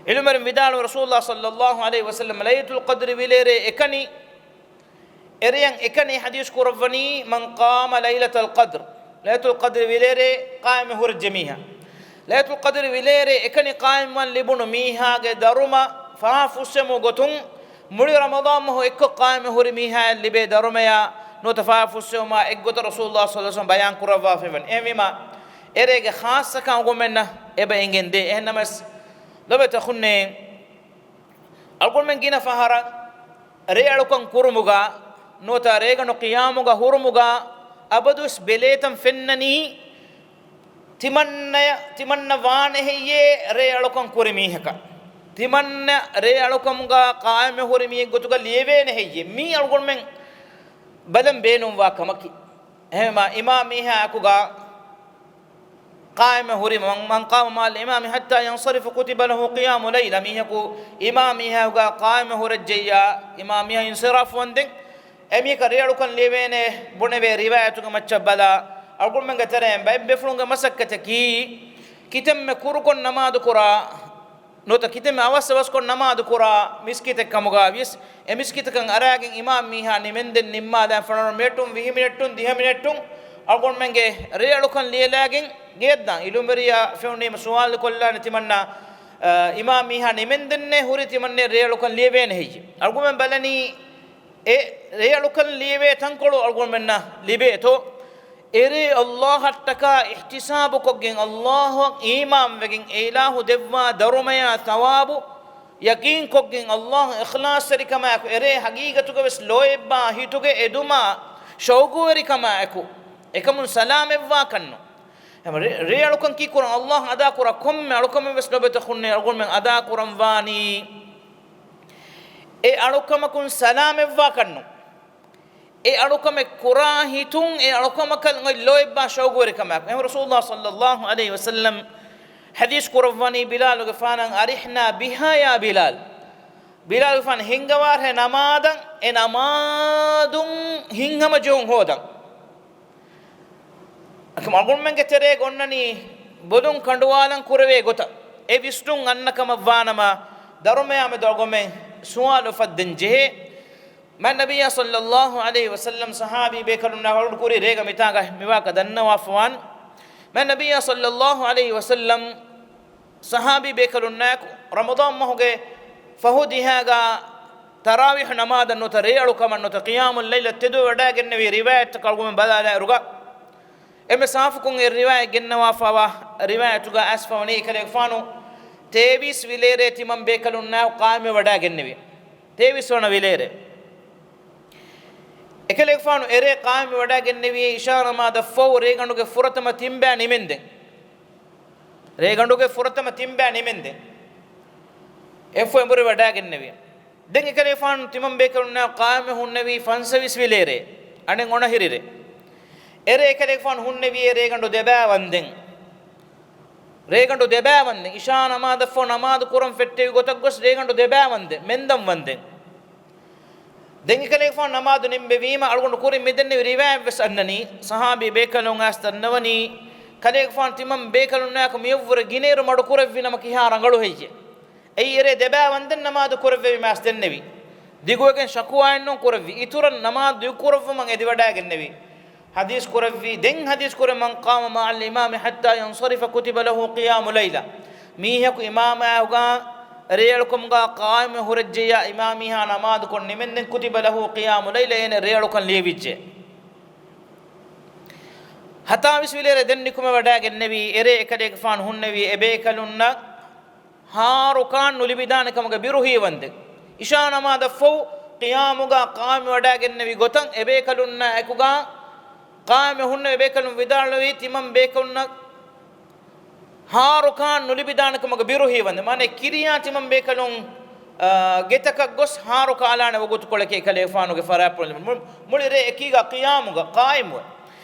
ޢިލްމުވެރިން ވިދާޅުވި، ރަސޫލުﷲ ޞައްލަﷲު ޢަލައިހި ވަސައްލަމަ ލައިލަތުލް ޤަދްރި ވިލޭރޭ އެކަނި، އެރެޔަށް އެކަނި ޙަދީޘް ކުރައްވަނީ، من قام ليلة القدر، ލައިލަތުލް ޤަދްރި ވިލޭރޭ ޤާއިމް ހުރެއްޖެ މީހާ. ލައިލަތުލް ޤަދްރި ވިލޭރޭ އެކަނި ޤާއިމްވާން ލިބުނު މީހާގެ ދަރުމަ ފާފަ ފުއްސެވުމުގެ ގޮތުން، މުޅި ރަމަޟާން މަހު އެއްކޮށް ޤާއިމް ހުރި މީހާއަށް ލިބޭ ދަރުމަޔާ ނުވަތަ ފާފަ ފުއްސެވުމާ އެއްގޮތަށް ރަސޫލުﷲ ޞައްލަﷲު ޢަލައިހި ވަސައްލަމަ ބަޔާން ކުރައްވާފައިވަނީ. އެހެންވީމާ، އެރޭގެ ޚާއްޞަކަން އަޅުގަނޑުމެންނަށް އެބަ އެނގެން ދޭ. އެހެންނަމަވެސް، ލޮބުވެތި އަޚުންނޭ، އަޅުގަނޑުމެން ގިނަ ފަހަރަށް ރޭއަޅުކަން ކުރުމުގަ ނުވަތަ ރޭގަނޑު ޤިޔާމުގަ ހުރުމުގަ އަބަދުވެސް ބެލޭތަން ފެންނަނީ، ތިމަންނަޔަށް، ތިމަންނަ ވާނެ ހެއްޔޭ ރޭއަޅުކަން ކުރި މީހަކަށް؟ ތިމަންނަ ރޭއަޅުކަމުގަ ޤާއިމް ހުރި މީހެއް ގޮތުގަ ލިޔެވޭނެ ހެއްޔޭ؟ މީ އަޅުގަނޑުމެން ބަލަން ބޭނުންވާ ކަމަކީ. އެހެންވީމާ، އިމާމް މީހާއަކުގަ ޤާއިމް ހުރި، من، من قام مع الإمام حتى ينصرف كتب له قيام ليلة، މީހަކު އިމާމް މީހާއަކުގަ ޤާއިމް ހުރެއްޖެއްޔާ، އިމާމް މީހާ އިންޞިރާފު ވަންދެން، އެމީހަކަށް ރޭއަޅުކަން ލިޔެވޭނެ ބުނެވޭ ރިވާޔަތުގެ މައްޗަށް ބަލާ، އަޅުގަނޑުމެންގެ ތެރެއިން ބައެއް ބޭފުޅުންގެ މަސައްކަތަކީ، ކިތަންމެ ކުރުކޮށް ނަމާދު ކުރާ، ނުވަތަ ކިތަންމެ އަވަސް އަވަސްކޮށް ނަމާދު ކުރާ މިސްކިތެއް ކަމުގަ ވިޔަސް، އެ މިސްކިތަކަށް އަރާގެން އިމާމް މީހާ ނިމެންދެން ނިންމާލާ ފަނަރަ މިނެޓުން، ވިހި މިނެޓުން، ދިހަ މިނެޓުން އަޅުގަނޑުމެންގެ ރޭއަޅުކަން ލިޔެލާގެން ގެޔަށްދާން. އިލުމްވެރިޔާ ފެނުނީމަ ސުވާލު ކޮށްލާނެ ތިމަންނަ، އަ، އިމާމް މީހާ ނިމެންދެންނޭ ހުރި، ތިމަންނަ ރޭއަޅުކަން ލިޔެވޭނެ ހެއްޔެ؟ އަޅުގަނޑުމެން ބަލަނީ، އެ ރޭއަޅުކަން ލިޔެވޭ ތަންކޮޅު އަޅުގަނޑުމެންނަށް ލިބޭތޯ؟ އެރޭ ﷲ އަށްޓަކާ އިޙްތިސާބުކޮށްގެން، ﷲ އަށް އީމާންވެގެން، އެ އިލާހު ދެއްވާ ދަރުމަޔާ ޘަވާބު ޔަޤީންކޮށްގެން، ﷲ އަށް އިޚްލާޞްތެރިކަމާއެކު، އެރޭ ޙަޤީޤަތުގަވެސް ލޯތްބާ ހިތުގެ އެދުމާ ޝައުގުވެރިކަމާއެކު، އެކަމުން ސަލާމަތްވާކަށްނު. އެހެން ރޭ، ރޭއަޅުކަން ކީ ކުރަން، ﷲ އަށް އަދާކުރާ ކޮންމެ އަޅުކަމެއްވެސް ލޮބުވެތި އަޚުންނޭ އަޅުގަނޑުމެން އަދާކުރަންވާނީ އެ އަޅުކަމަކުން ސަލާމަތްވާކަށްނު. އެ އަޅުކަމެއް ކުރާ ހިތުން އެ އަޅުކަމަކަށް އޮތް ލޯތްބާ ޝައުގުވެރިކަމާއެކު. އެހެން ރަސޫލުﷲ ޞައްލަﷲު ޢަލައިހި ވަސައްލަމް ޙަދީޘް ކުރައްވަނީ ބިލާލުގެފާނަށް، أرحنا بها يا بلال. ބިލާލުގެފާނު ހިންގަވާށޭ ނަމާދަށް، އެ ނަމާދުން ހިތްހަމަޖެހުން ހޯދަން. އަޅުގަނޑުމެންގެ ތެރޭގަ އޮންނަނީ ބޮލުން ކަނޑުވާލަން ކުރެވޭ ގޮތަށް. އެ ވިސްނުން އަންނަ ކަމަށް ވާނަމަ، ދަރުމަޔާ މެދު އަޅުގަނޑުމެން ސުވާލު އުފައްދަން ޖެހޭ. މާތް ނަބިއްޔާ ޞައްލަﷲު ޢަލައިހި ވަސައްލަމް ޞަޙާބީ ބޭކަލުންނާ އަޅުގަނޑު ކުރި ރޭގަ މިތާގަ މިވާކަށް ދަންނަވާފަވާން. މާތް ނަބިއްޔާ ޞައްލަﷲު ޢަލައިހި ވަސައްލަމް ޞަޙާބީ ބޭކަލުންނާއެކު ރަމަޟާން މަހުގެ ފަހު ދިހާގަ ތަރާވީޙު ނަމާދަށް ނުވަތަ ރޭއަޅުކަމަށް ނުވަތަ ޤިޔާމުއް ލައިލަށް ތެދުވެވަޑައިގެންނެވި ރިވާޔަތްތަކަށް އަޅުގަނޑުމެން ބަލާލާއިރުގަ، އެންމެ ސާފުކޮށް އެ ރިވާޔަތް ގެންނަވާފަވާ ރިވާޔަތުގަ އައިސްފަވަނީ، އެކަލޭގެފާނު ތޭވީސް ވިލޭރޭ ތިމަން ބޭކަލުންނާއެކު ޤާއިމްވެވަޑައިގެންނެވި. ތޭވީސް ވަނަ ވިލޭރޭ. އެކަލޭގެފާނު އެރޭ ޤާއިމްވެވަޑައިގެންނެވީ އިޝާ ނަމާދަށްފަހު ރޭގަނޑުގެ ފުރަތަމަ ތިންބައި ނިމެންދެން. ރޭގަނޑުގެ ފުރަތަމަ ތިންބައި ނިމެންދެން. އެއަށްފަހު އެނބުރިވަޑައިގެންނެވި. ދެން އެކަލޭގެފާނު ތިމަން ބޭކަލުންނާއެކު ޤާއިމްވެ ހުންނެވީ ފަންސަވީސް ވިލޭރޭ. އަނެއް އޮނަހިރި ރޭ. އެރޭ އެކަލޭގެފާނު ހުންނެވިއޭ ރޭގަނޑު ދެބައި ވަންދެން. ރޭގަނޑު ދެބައި ވަންދެން. އިޝާ ނަމާދަށްފަހު ނަމާދު ކުރަން ފެއްޓެވި ގޮތަށް ގޮސް ރޭގަނޑު ދެބައި ވަންދެން. މެންދަން ވަންދެން. ދެން އެކަލޭގެފާނު ނަމާދު ނިންމެވީމަ އަޅުގަނޑު ކުރިން މިދެންނެވި ރިވާޔަތްވެސް އަންނަނީ، ޞަޙާބީ ބޭކަލުން އައިސް ދަންނަވަނީ، ކަލޭގެފާނު ތިމަން ބޭކަލުންނާއެކު މިއަށްވުރެ ގިނައިރު މަޑުކުރެއްވި ނަމަ ކިހާ ރަނގަޅު ހެއްޔޭ؟ އެއީ އެރޭ ދެބައި ވަންދެން ނަމާދު ކުރެއްވެވީމަ އައިސް ދެންނެވި. ދިގުވެގެން ޝަކުވާއެއްނޫން ކުރެއްވި. އިތުރަށް ނަމާދު ދިގުކުރައްވުމަށް އެދިވަޑައިގެންނެވި. ޙަދީޘް ކުރެއްވި، ދެން ޙަދީޘް ކުރޭ، من قام مع الإمام حتى ينصرف كتب له قيام ليلة. މީހަކު އިމާމާއެކުގަ ރޭއަޅުކަމުގަ ޤާއިމްވެ ހުރެއްޖެއްޔާ، އިމާމް މީހާ ނަމާދުކޮށް ނިމެންދެން، كتب له قيام ليلة، އޭނަ ރޭއަޅުކަން ލިޔެވިއްޖެ. ހަތާވީސް ވިލޭރޭ ދެން ނިކުމެވަޑައިގެންނެވީ، އެރޭ އެކަލޭގެފާނު ހުންނެވީ އެބޭކަލުންނަށް ހާރުކާން ނުލިބިދާނެ ކަމުގެ ބިރު ހީވަންދެން. އިޝާ ނަމާދަށްފަހު ޤިޔާމުގަ ޤާއިމްވެވަޑައިގެންނެވި ގޮތަށް އެބޭކަލުންނާ އެކުގަ ޤާއިމްވެ ހުންނެވި އެބޭކަލުން ވިދާޅުވީ، ތިމަން ބޭކަލުންނަށް ހާރުކާން ނުލިބިދާނެ ކަމުގެ ބިރު ހީވަންދެން. މާނަ ކިރިޔާ ތިމަން ބޭކަލުން، އާ، ގެތަކަށް ގޮސް ހާރު ކާލާނެ ވަގުތުކޮޅެކޭ އެކަލޭގެފާނުގެ ފަރާތްޕުޅު ލިބުނީ. މު-، މުޅި ރޭ އެކީގަ ޤިޔާމުގަ ޤާއިމުވެ.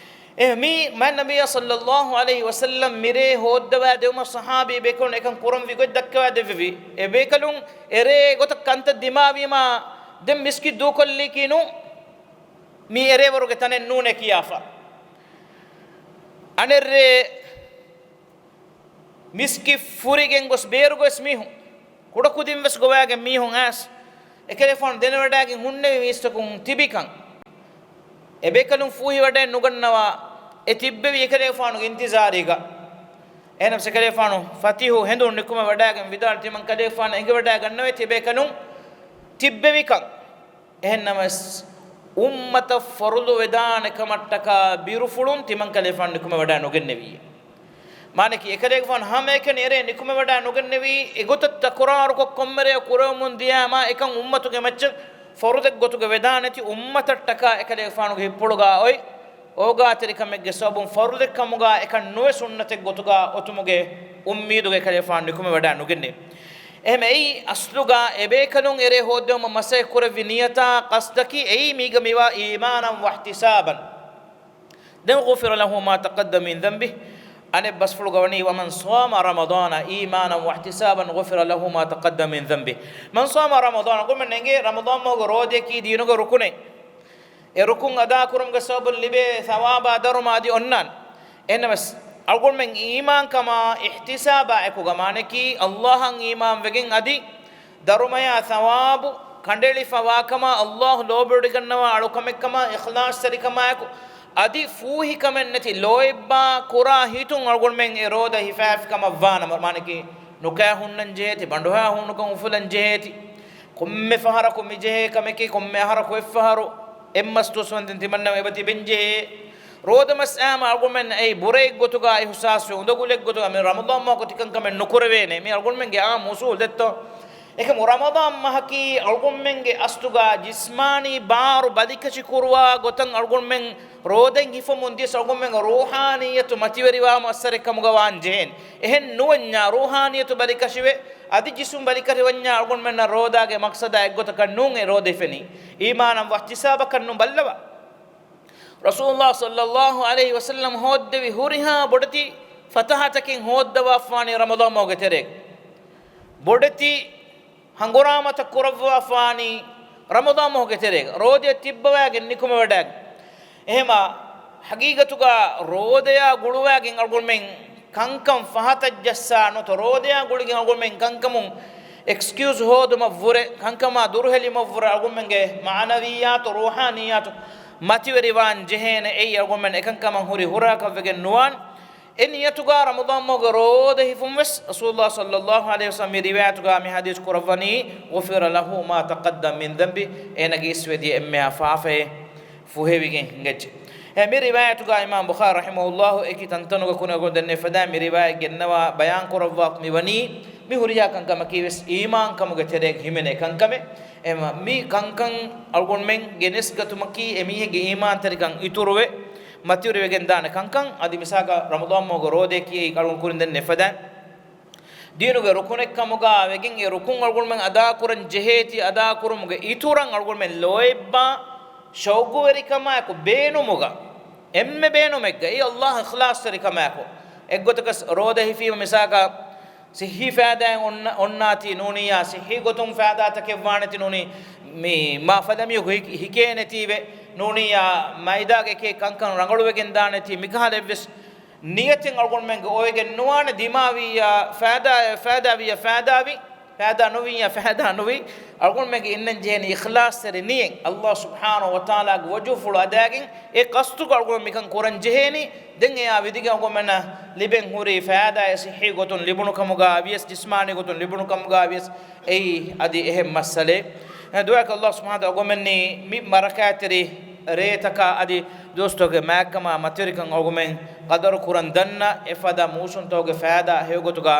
އެ މީ މާތް ނަބިއްޔާ ޞައްލައްލާހު ޢަލައިހި ވަސައްލަމް މިރޭ ހޯއްދަވާ ދެވުމަށް ޞަޙާބީ ބޭކަލުން އެކަން ކުރަންވީ ގޮތް ދައްކަވާ ދެއްވެވީ. އެ ބޭކަލުން އެރޭ ގޮތަށް ކަންތައް ދިމާވީމާ ދެން މިސްކިތް ދޫކޮށްލީކީ ނޫ، މީ އެރޭވަރުގެ ތަނެއް ނޫނޭ ކިޔާފަ. އަނެއްރޭ މިސްކިތް ފުރިގެން ގޮސް ބޭރުގަސް މީހުން، ކުޑަކުދިން ވެސް ގޮވާގެން މީހުން އައިސް އެކަލޭފާނު ދެނެވަޑައިގެން ހުންނެވި މީސްތަކުން ތިބިކަން. އެބޭކަލުން ފޫހިވަޑައެއް ނުގަންނަވާ އެ ތިއްބެވި އެކަލޭފާނުގެ އިންތިޒާރީގަ. އެހެނަސް އެކަލޭފާނު ފަތިހު ހެނދުން ނިކުމެވަޑައިގެން ވިދާޅު ތިމަން ކަލޭފާނަށް އެނގިވަޑައިގަންނަވޭ ތިބޭކަލުން ތިއްބެވިކަން. އެހެންނަމަވެސް، އުއްމަތަށް ފަރުޟު ވެދާނެ ކަމަށްޓަކާ ބިރުފުޅުން ތިމަން ކަލޭފާނު ނިކުމެވަޑައި ނުގެންނެވިއޭ. މާނައަކީ، އެކަލޭގެފާނު ހަމައެކަނި އެރޭ ނިކުމެވަޑައި ނުގެންނެވީ، އެގޮތަށް ތަކުރާރުކޮށް ކޮންމެރެޔަށް ކުރެވެމުން ދިޔާމާ އެކަން އުއްމަތުގެ މައްޗަށް ފަރުޟެއްގޮތުގަ ވެދާނެތި އުއްމަތަށްޓަކާ އެކަލޭގެފާނުގެ ހިތްޕުޅުގަ އޮތް އޯގާތެރިކަމެއްގެ ސަބަބުން ފަރުޟެއްކަމުގަ އެކަން ނުވެ ސުންނަތެއްގޮތުގަ އޮތުމުގެ އުއްމީދުގަ އެކަލޭގެފާނު ނިކުމެވަޑައި ނުގެންނެވި. އެހެން އެއީ އަސްލުގަ އެބޭކަލުން އެރޭ ހޯއްދެވުމަށް މަސައްކަތް ކުރެއްވި ނިޔަތާ ޤަޞްދަކީ އެއީ މީގަ މިވާ إيمانا واحتسابا. ދެން غفر له ما تقدم من ذنبه. އަނެއް ބަސްފުޅުގަ ވަނީ ومن صام رمضان إيمانا واحتسابا غفر له ما تقدم من ذنبه. من صام رمضان، އަޅުގަނޑުމެން އެނގޭ ރަމަޟާން މަހުގެ ރޯދަޔަކީ ދީނުގެ ރުކުނެއް. އެ ރުކުން އަދާކުރުމުގެ ސަބަބުން ލިބޭ ޘަވާބާ ދަރުމަ އަދި އޮންނާނެ. އެހެންނަމަވެސް، އަޅުގަނޑުމެން އީމާންކަމާ އިޙްތިސާބާ އެކުގަ، މާނައަކީ، ﷲ އަށް އީމާންވެގެން އަދި ދަރުމަޔާ ޘަވާބު ކަނޑައެޅިފަވާކަމާ، ﷲ ލޯބިވެވޮޑިގަންނަވާ އަޅުކަމެއްކަމާ، އިޚްލާޞްތެރިކަމާއެކު، އަދި ފޫހިކަމެއްނެތި ލޯތްބާ ކުރާ ހިތުން އަޅުގަނޑުމެން އެ ރޯދަ ހިފާފިކަމަށްވާނަމަ، މާނައަކީ، ނުކާ ހުންނަން ޖެހޭތި، ބަނޑުހާ ހޫނުކަން އުފުލަން ޖެހޭތި، ކޮންމެ ފަހަރަކު މިޖެހޭ ކަމެކޭ، ކޮންމެ އަހަރަކު އެއްފަހަރު އެއްމަސް ދުވަސްވަންދެން ތިމަންނަ އެބަ ތިބެންޖެހޭ. ރޯދަމަސް އާމަ އަޅުގަނޑުމެން އެއީ ބުރައެއްގޮތުގަ އެ އިޙުސާސްވެ، އުނދަގުލެއްގޮތުގަ މި ރަމަޟާން މަހަކު ތިކަންކަމެއް ނުކުރެވޭނެ. މި އަޅުގަނޑުމެންގެ އާއްމު އުސޫލް ދެއްތޯ؟ އެކަމު ރަމަޟާން މަހަކީ އަޅުގަނޑުމެންގެ އަސްލުގަ ޖިސްމާނީ ބާރު ބަލިކަށި ކުރުވާ ގޮތަށް އަޅުގަނޑުމެން ރޯދައިން ހިފަމުން ދިޔަސް އަޅުގަނޑުމެން ރޫޙާނިއްޔަތު މަތިވެރިވާ މައްސަރެއް ކަމުގަ ވާން ޖެހޭނެ. އެހެން ނުވަންޏާ ރޫޙާނިއްޔަތު ބަލިކަށިވެ، އަދި ޖިސްމު ބަލިކަށިވަންޏާ އަޅުގަނޑުމެންނަށް ރޯދާގެ މަޤްޞަދާ އެއްގޮތަކަށް ނޫން އެ ރޯދަ ހިފެނީ. އީމާނަން ވައްތިސާބަކަށް ނޫން ބައްލަވާ. ރަސޫލުﷲ ޞައްލައްލާހު ޢަލައިހި ވަސައްލަމް ހޯއްދެވި ހުރިހާ ބޮޑެތި ފަތަޙަތަކެއް ހޯއްދަވާފާނީ ރަމަޟާން މަހުގެ ތެރޭގަ. ބޮޑެތި ހަނގުރާމަތައް ކުރައްވާފާނީ ރަމަޟާން މަހުގެ ތެރޭގަ. ރޯދަޔަށް ތިއްބަވާގެން ނިކުމެވަޑައިގެން. އެހެމާ ހަގީގަތުގަ ރޯދަޔާ ގުޅުވާގެން އަޅުގަނޑުމެން ކަންކަން ފަހަތަށް ޖައްސާ ނުތަ، ރޯދަޔާ ގުޅިގެން އަޅުގަނޑުމެން ކަންކަމުން އެކްސްކިއުސް ހޯދުމަށްވުރެ، ކަންކަމާ ދުރުހެލީމަށްވުރެ އަޅުގަނޑުމެންގެ މަޢުނަވިއްޔާތު، ރޫޙާނިއްޔާތު މަތިވެރިވާން ޖެހޭނެ. އެއީ އަޅުގަނޑުމެން އެކަންކަމަށް ހުރި ހުރާކަށްވެގެން ނުވާން. އެ ނިޔަތުގަ ރަމަޟާން މަހުގެ ރޯދަ ހިފުން ވެސް ރަސޫލުﷲ ޞައްލައްލާހު ޢަލައިހި ވަސައްލަމް މި ރިވާޔަތުގަ މި ޙަދީޘް ކުރައްވަނީ، غفر له ما تقدم من ذنبه، އޭނަގެ އިސްވެދިޔަ އެންމެހާ ފާފައެއް ފުހެވިގެން ހިނގައްޖެ. އެ މި ރިވާޔަތުގަ އިމާމް ބުޚާރީ ރަޙިމަހުﷲ އެކި ތަންތަނުގަ ކުރިއަށް ދެންނެވި ފަދައިން މި ރިވާޔަތް ގެންނަވާ ބަޔާން ކުރައްވާ މި ވަނީ މި ހުރިހާ ކަންކަމަކީ ވެސް އީމާންކަމުގެ ތެރޭގަ ހިމެނޭ ކަންކަމެއް. އެ މަ-، މި ކަންކަން އަޅުގަނޑުމެން ގެނެސްގަތުމަކީ އެ މީހެއްގެ އީމާންތެރިކަން އިތުރުވެ، މަތިވެރިވެގެން ދާނެ ކަންކަން. އަދި މިސާލަކަށް ރަމަޟާން މަހުގެ ރޯދައަކީ އަޅުގަނޑު ކުރިން ދެންނެވި ފަދައިން ދީނުގެ ރުކުނެއްކަމުގަ ވެގެން އެ ރުކުން އަޅުގަނޑުމެން އަދާކުރަން ޖެހޭތީ، އަދާކުރުމުގެ އިތުރަށް އަޅުގަނޑުމެން ލޯތްބާ ޝައުގުވެރިކަމާއެކު ބޭނުމުގަ، އެންމެ ބޭނުމެއްގަ އެއީ ﷲ އިޚްލާޞްތެރިކަމާއެކު. އެއްގޮތަކަސް ރޯދަ ހިފީމަ މިސާލަކަށް ޞިއްޙީ ފައިދާއެއް އޮންނަ-، އޮންނާތީ ނޫނިއްޔާ، ޞިއްޙީ ގޮތުން ފައިދާތަކެއް ވާނެތީ ނޫނީ، މި މާ ފަދަ މީހަކު ހި-، ހިކޭނެތީވެ ނޫނިއްޔާ، މައިދާގެ އެކި ކަންކަން ރަނގަޅުވެގެން ދާނެތީ، މިކަހަލަ އެއްވެސް ނިޔަތެއް އަޅުގަނޑުމެންގެ އޮވެގެން ނުވާނެ. ދިމާވިއްޔާ ފައިދާ، ފައިދާވިއްޔާ ފައިދާވި، ފައިދާ ނުވިއްޔާ ފައިދާ ނުވި. އަޅުގަނޑުމެންގެ އިންނަން ޖެހޭނީ އިޚްލާޞްތެރި ނިޔަތް، ﷲ ސުބްޙާނަހޫ ވަތަޢާލާގެ ވަޖުހުފުޅު އަދާގެން އެ ޤަޞްދުގަ އަޅުގަނޑު މިކަން ކުރަން ޖެހޭނީ. ދެން އެއާ ވިދިގެން އަޅުގަނޑުމެންނަށް ލިބެން ހުރި ފައިދާއެއް ޞިއްޙީ ގޮތުން ލިބުނު ކަމުގަ ވިޔަސް، ޖިސްމާނީ ގޮތުން ލިބުނު ކަމުގަ ވިޔަސް، އެއީ އަދި އެހެން މައްސަލައެއް. ދުޢާއަކީ ﷲ ސުބްޙާނަހޫ ވަތަޢާލާ އަޅުގަނޑުމެންނީ މި ބަރަކާތްތެރި ރޭތަކާ އަދި ދުވަސްތަކުގެ މާތްކަމާ މަތިވެރިކަން އަޅުގަނޑުމެން ޤަދަރު ކުރަން ދަންނަ އެފަދަ މޫސުންތަކުގެ ފައިދާ ހެޔޮގޮތުގަ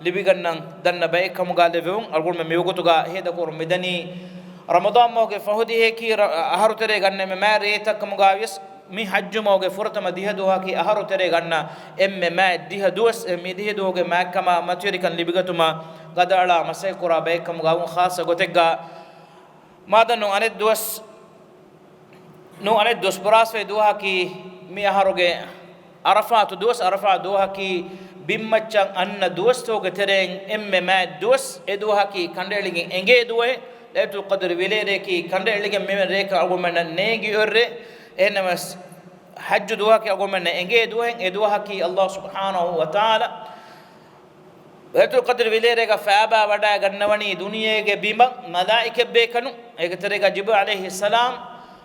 ލިބިގަންނަން ދަންނަ ބައެއް ކަމުގަ ލެއްވެވުން. އަޅުގަނޑުމެން މިވަގުތުގަ ހޭދަކުރަން މިދަނީ ރަމަޟާން މަހުގެ ފަހު ދިހައަކީ ރަ-، އަހަރު ތެރޭ ގަންނަ އެންމެ މާތް ރޭތައް ކަމުގަ ވިޔަސް، މި ޙައްޖު މަހުގެ ފުރަތަމަ ދިހަ ދުވަހަކީ އަހަރު ތެރޭ ގަންނަ އެންމެ މާތް ދިހަ ދުވަސް. އެ މި ދިހަ ދުވަހުގެ މާތްކަމާ މަތިވެރިކަން ލިބިގަތުމަށް ގަދައަޅާ މަސައްކަތް ކުރާ ބައެއް ކަމުގަ ވަމުން ޚާއްޞަ ގޮތެއްގަ މާދަން ނޫން އަނެއް ދުވަސް، ނޫން އަނެއް ދުވަސް ބުރާސްފައި ދުވަހަކީ މި އަހަރުގެ ޢަރަފާތު ދުވަސް، ޢަރަފާ ދުވަހަކީ ބިންމައްޗަށް އަންނަ ދުވަސްތަކުގެ ތެރެއިން އެންމެ މާތް ދުވަސް. އެ ދުވަހަކީ ކަނޑައެޅިގެން އެނގޭ ދުވަހެއް. ލައިލަތުލް ޤަދްރު ވިލޭރޭކީ ކަނޑައެޅިގެން މިވެނި ރެއަކަށް އަޅުގަނޑުމެންނަށް ނޭނގި އޮތް ރެ. އެހެންނަމަވެސް، ޙައްޖު ދުވަހަކީ އަޅުގަނޑުމެންނަށް އެނގޭ ދުވަހެއް. އެ ދުވަހަކީ ﷲ ސުބްޙާނަހޫ ވަތަޢާލާ ލައިލަތުލް ޤަދްރު ވިލޭރޭގަ ފައިބާ ވަޑައިގަންނަވަނީ ދުނިޔޭގެ ބިމަށް މަލާއިކަތްބޭކަލުން، އޭގެ ތެރޭގަ ޖިބްރީލް ޢަލައިހިއްސަލާމް.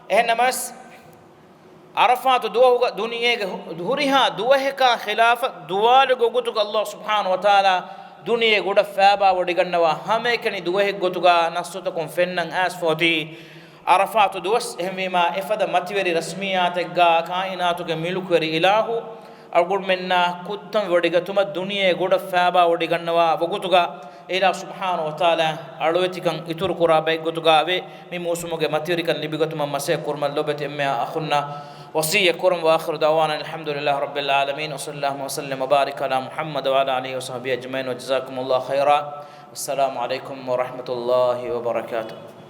އެހެންނަމަވެސް، ޢަރަފާތު ދުވަހުގަ ދުނިޔޭގެ ހު-، ހުރިހާ ދުވަހަކާ ޚިލާފަށް ދުވާލުގެ ގޮތުގަ ﷲ ސުބްޙާނަހޫ ވަތަޢާލާ ދުނިޔޭ ގޮޑަށް ފައިބާވޮޑިގަންނަވާ ހަމައެކަނި ދުވަހެއް ގޮތުގަ ނައްޞުތަކުން ފެންނަން އައިސްފަ އޮތީ ޢަރަފާތު ދުވަސް. އެހެންވީމާ، އެފަދަ މަތިވެރި ރަސްމިއްޔާތެއްގަ ކާއިނާތުގެ މިލުކުވެރި އިލާހު އަޅުގަނޑުމެންނާ ކުއްތަން ވޮޑިގަތުމަށް ދުނިޔޭ ގޮޑަށް ފައިބާވޮޑިގަންނަވާ ވަގުތުގަ އިލާހު ސުބްޙާނަހޫ ވަތަޢާލާ އަޅުވެތިކަން އިތުރުކުރާ ބައެއްގޮތުގައި ވެ، މި މޫސުމުގެ މަތިވެރިކަން ލިބިގަތުމަށް މަސައްކަތް ކުރުމަށް ލޮބުވެތި އެންމެހާ އަޚުންނަށް ވަޞިއްޔަތް ކުރަން. وآخر دعوانا أن الحمد لله رب العالمين، وصلى اللهم وسلم وبارك على محمد وعلى آله وصحبه أجمعين، وجزاكم الله خيرا. السلام عليكم ورحمة الله وبركاته.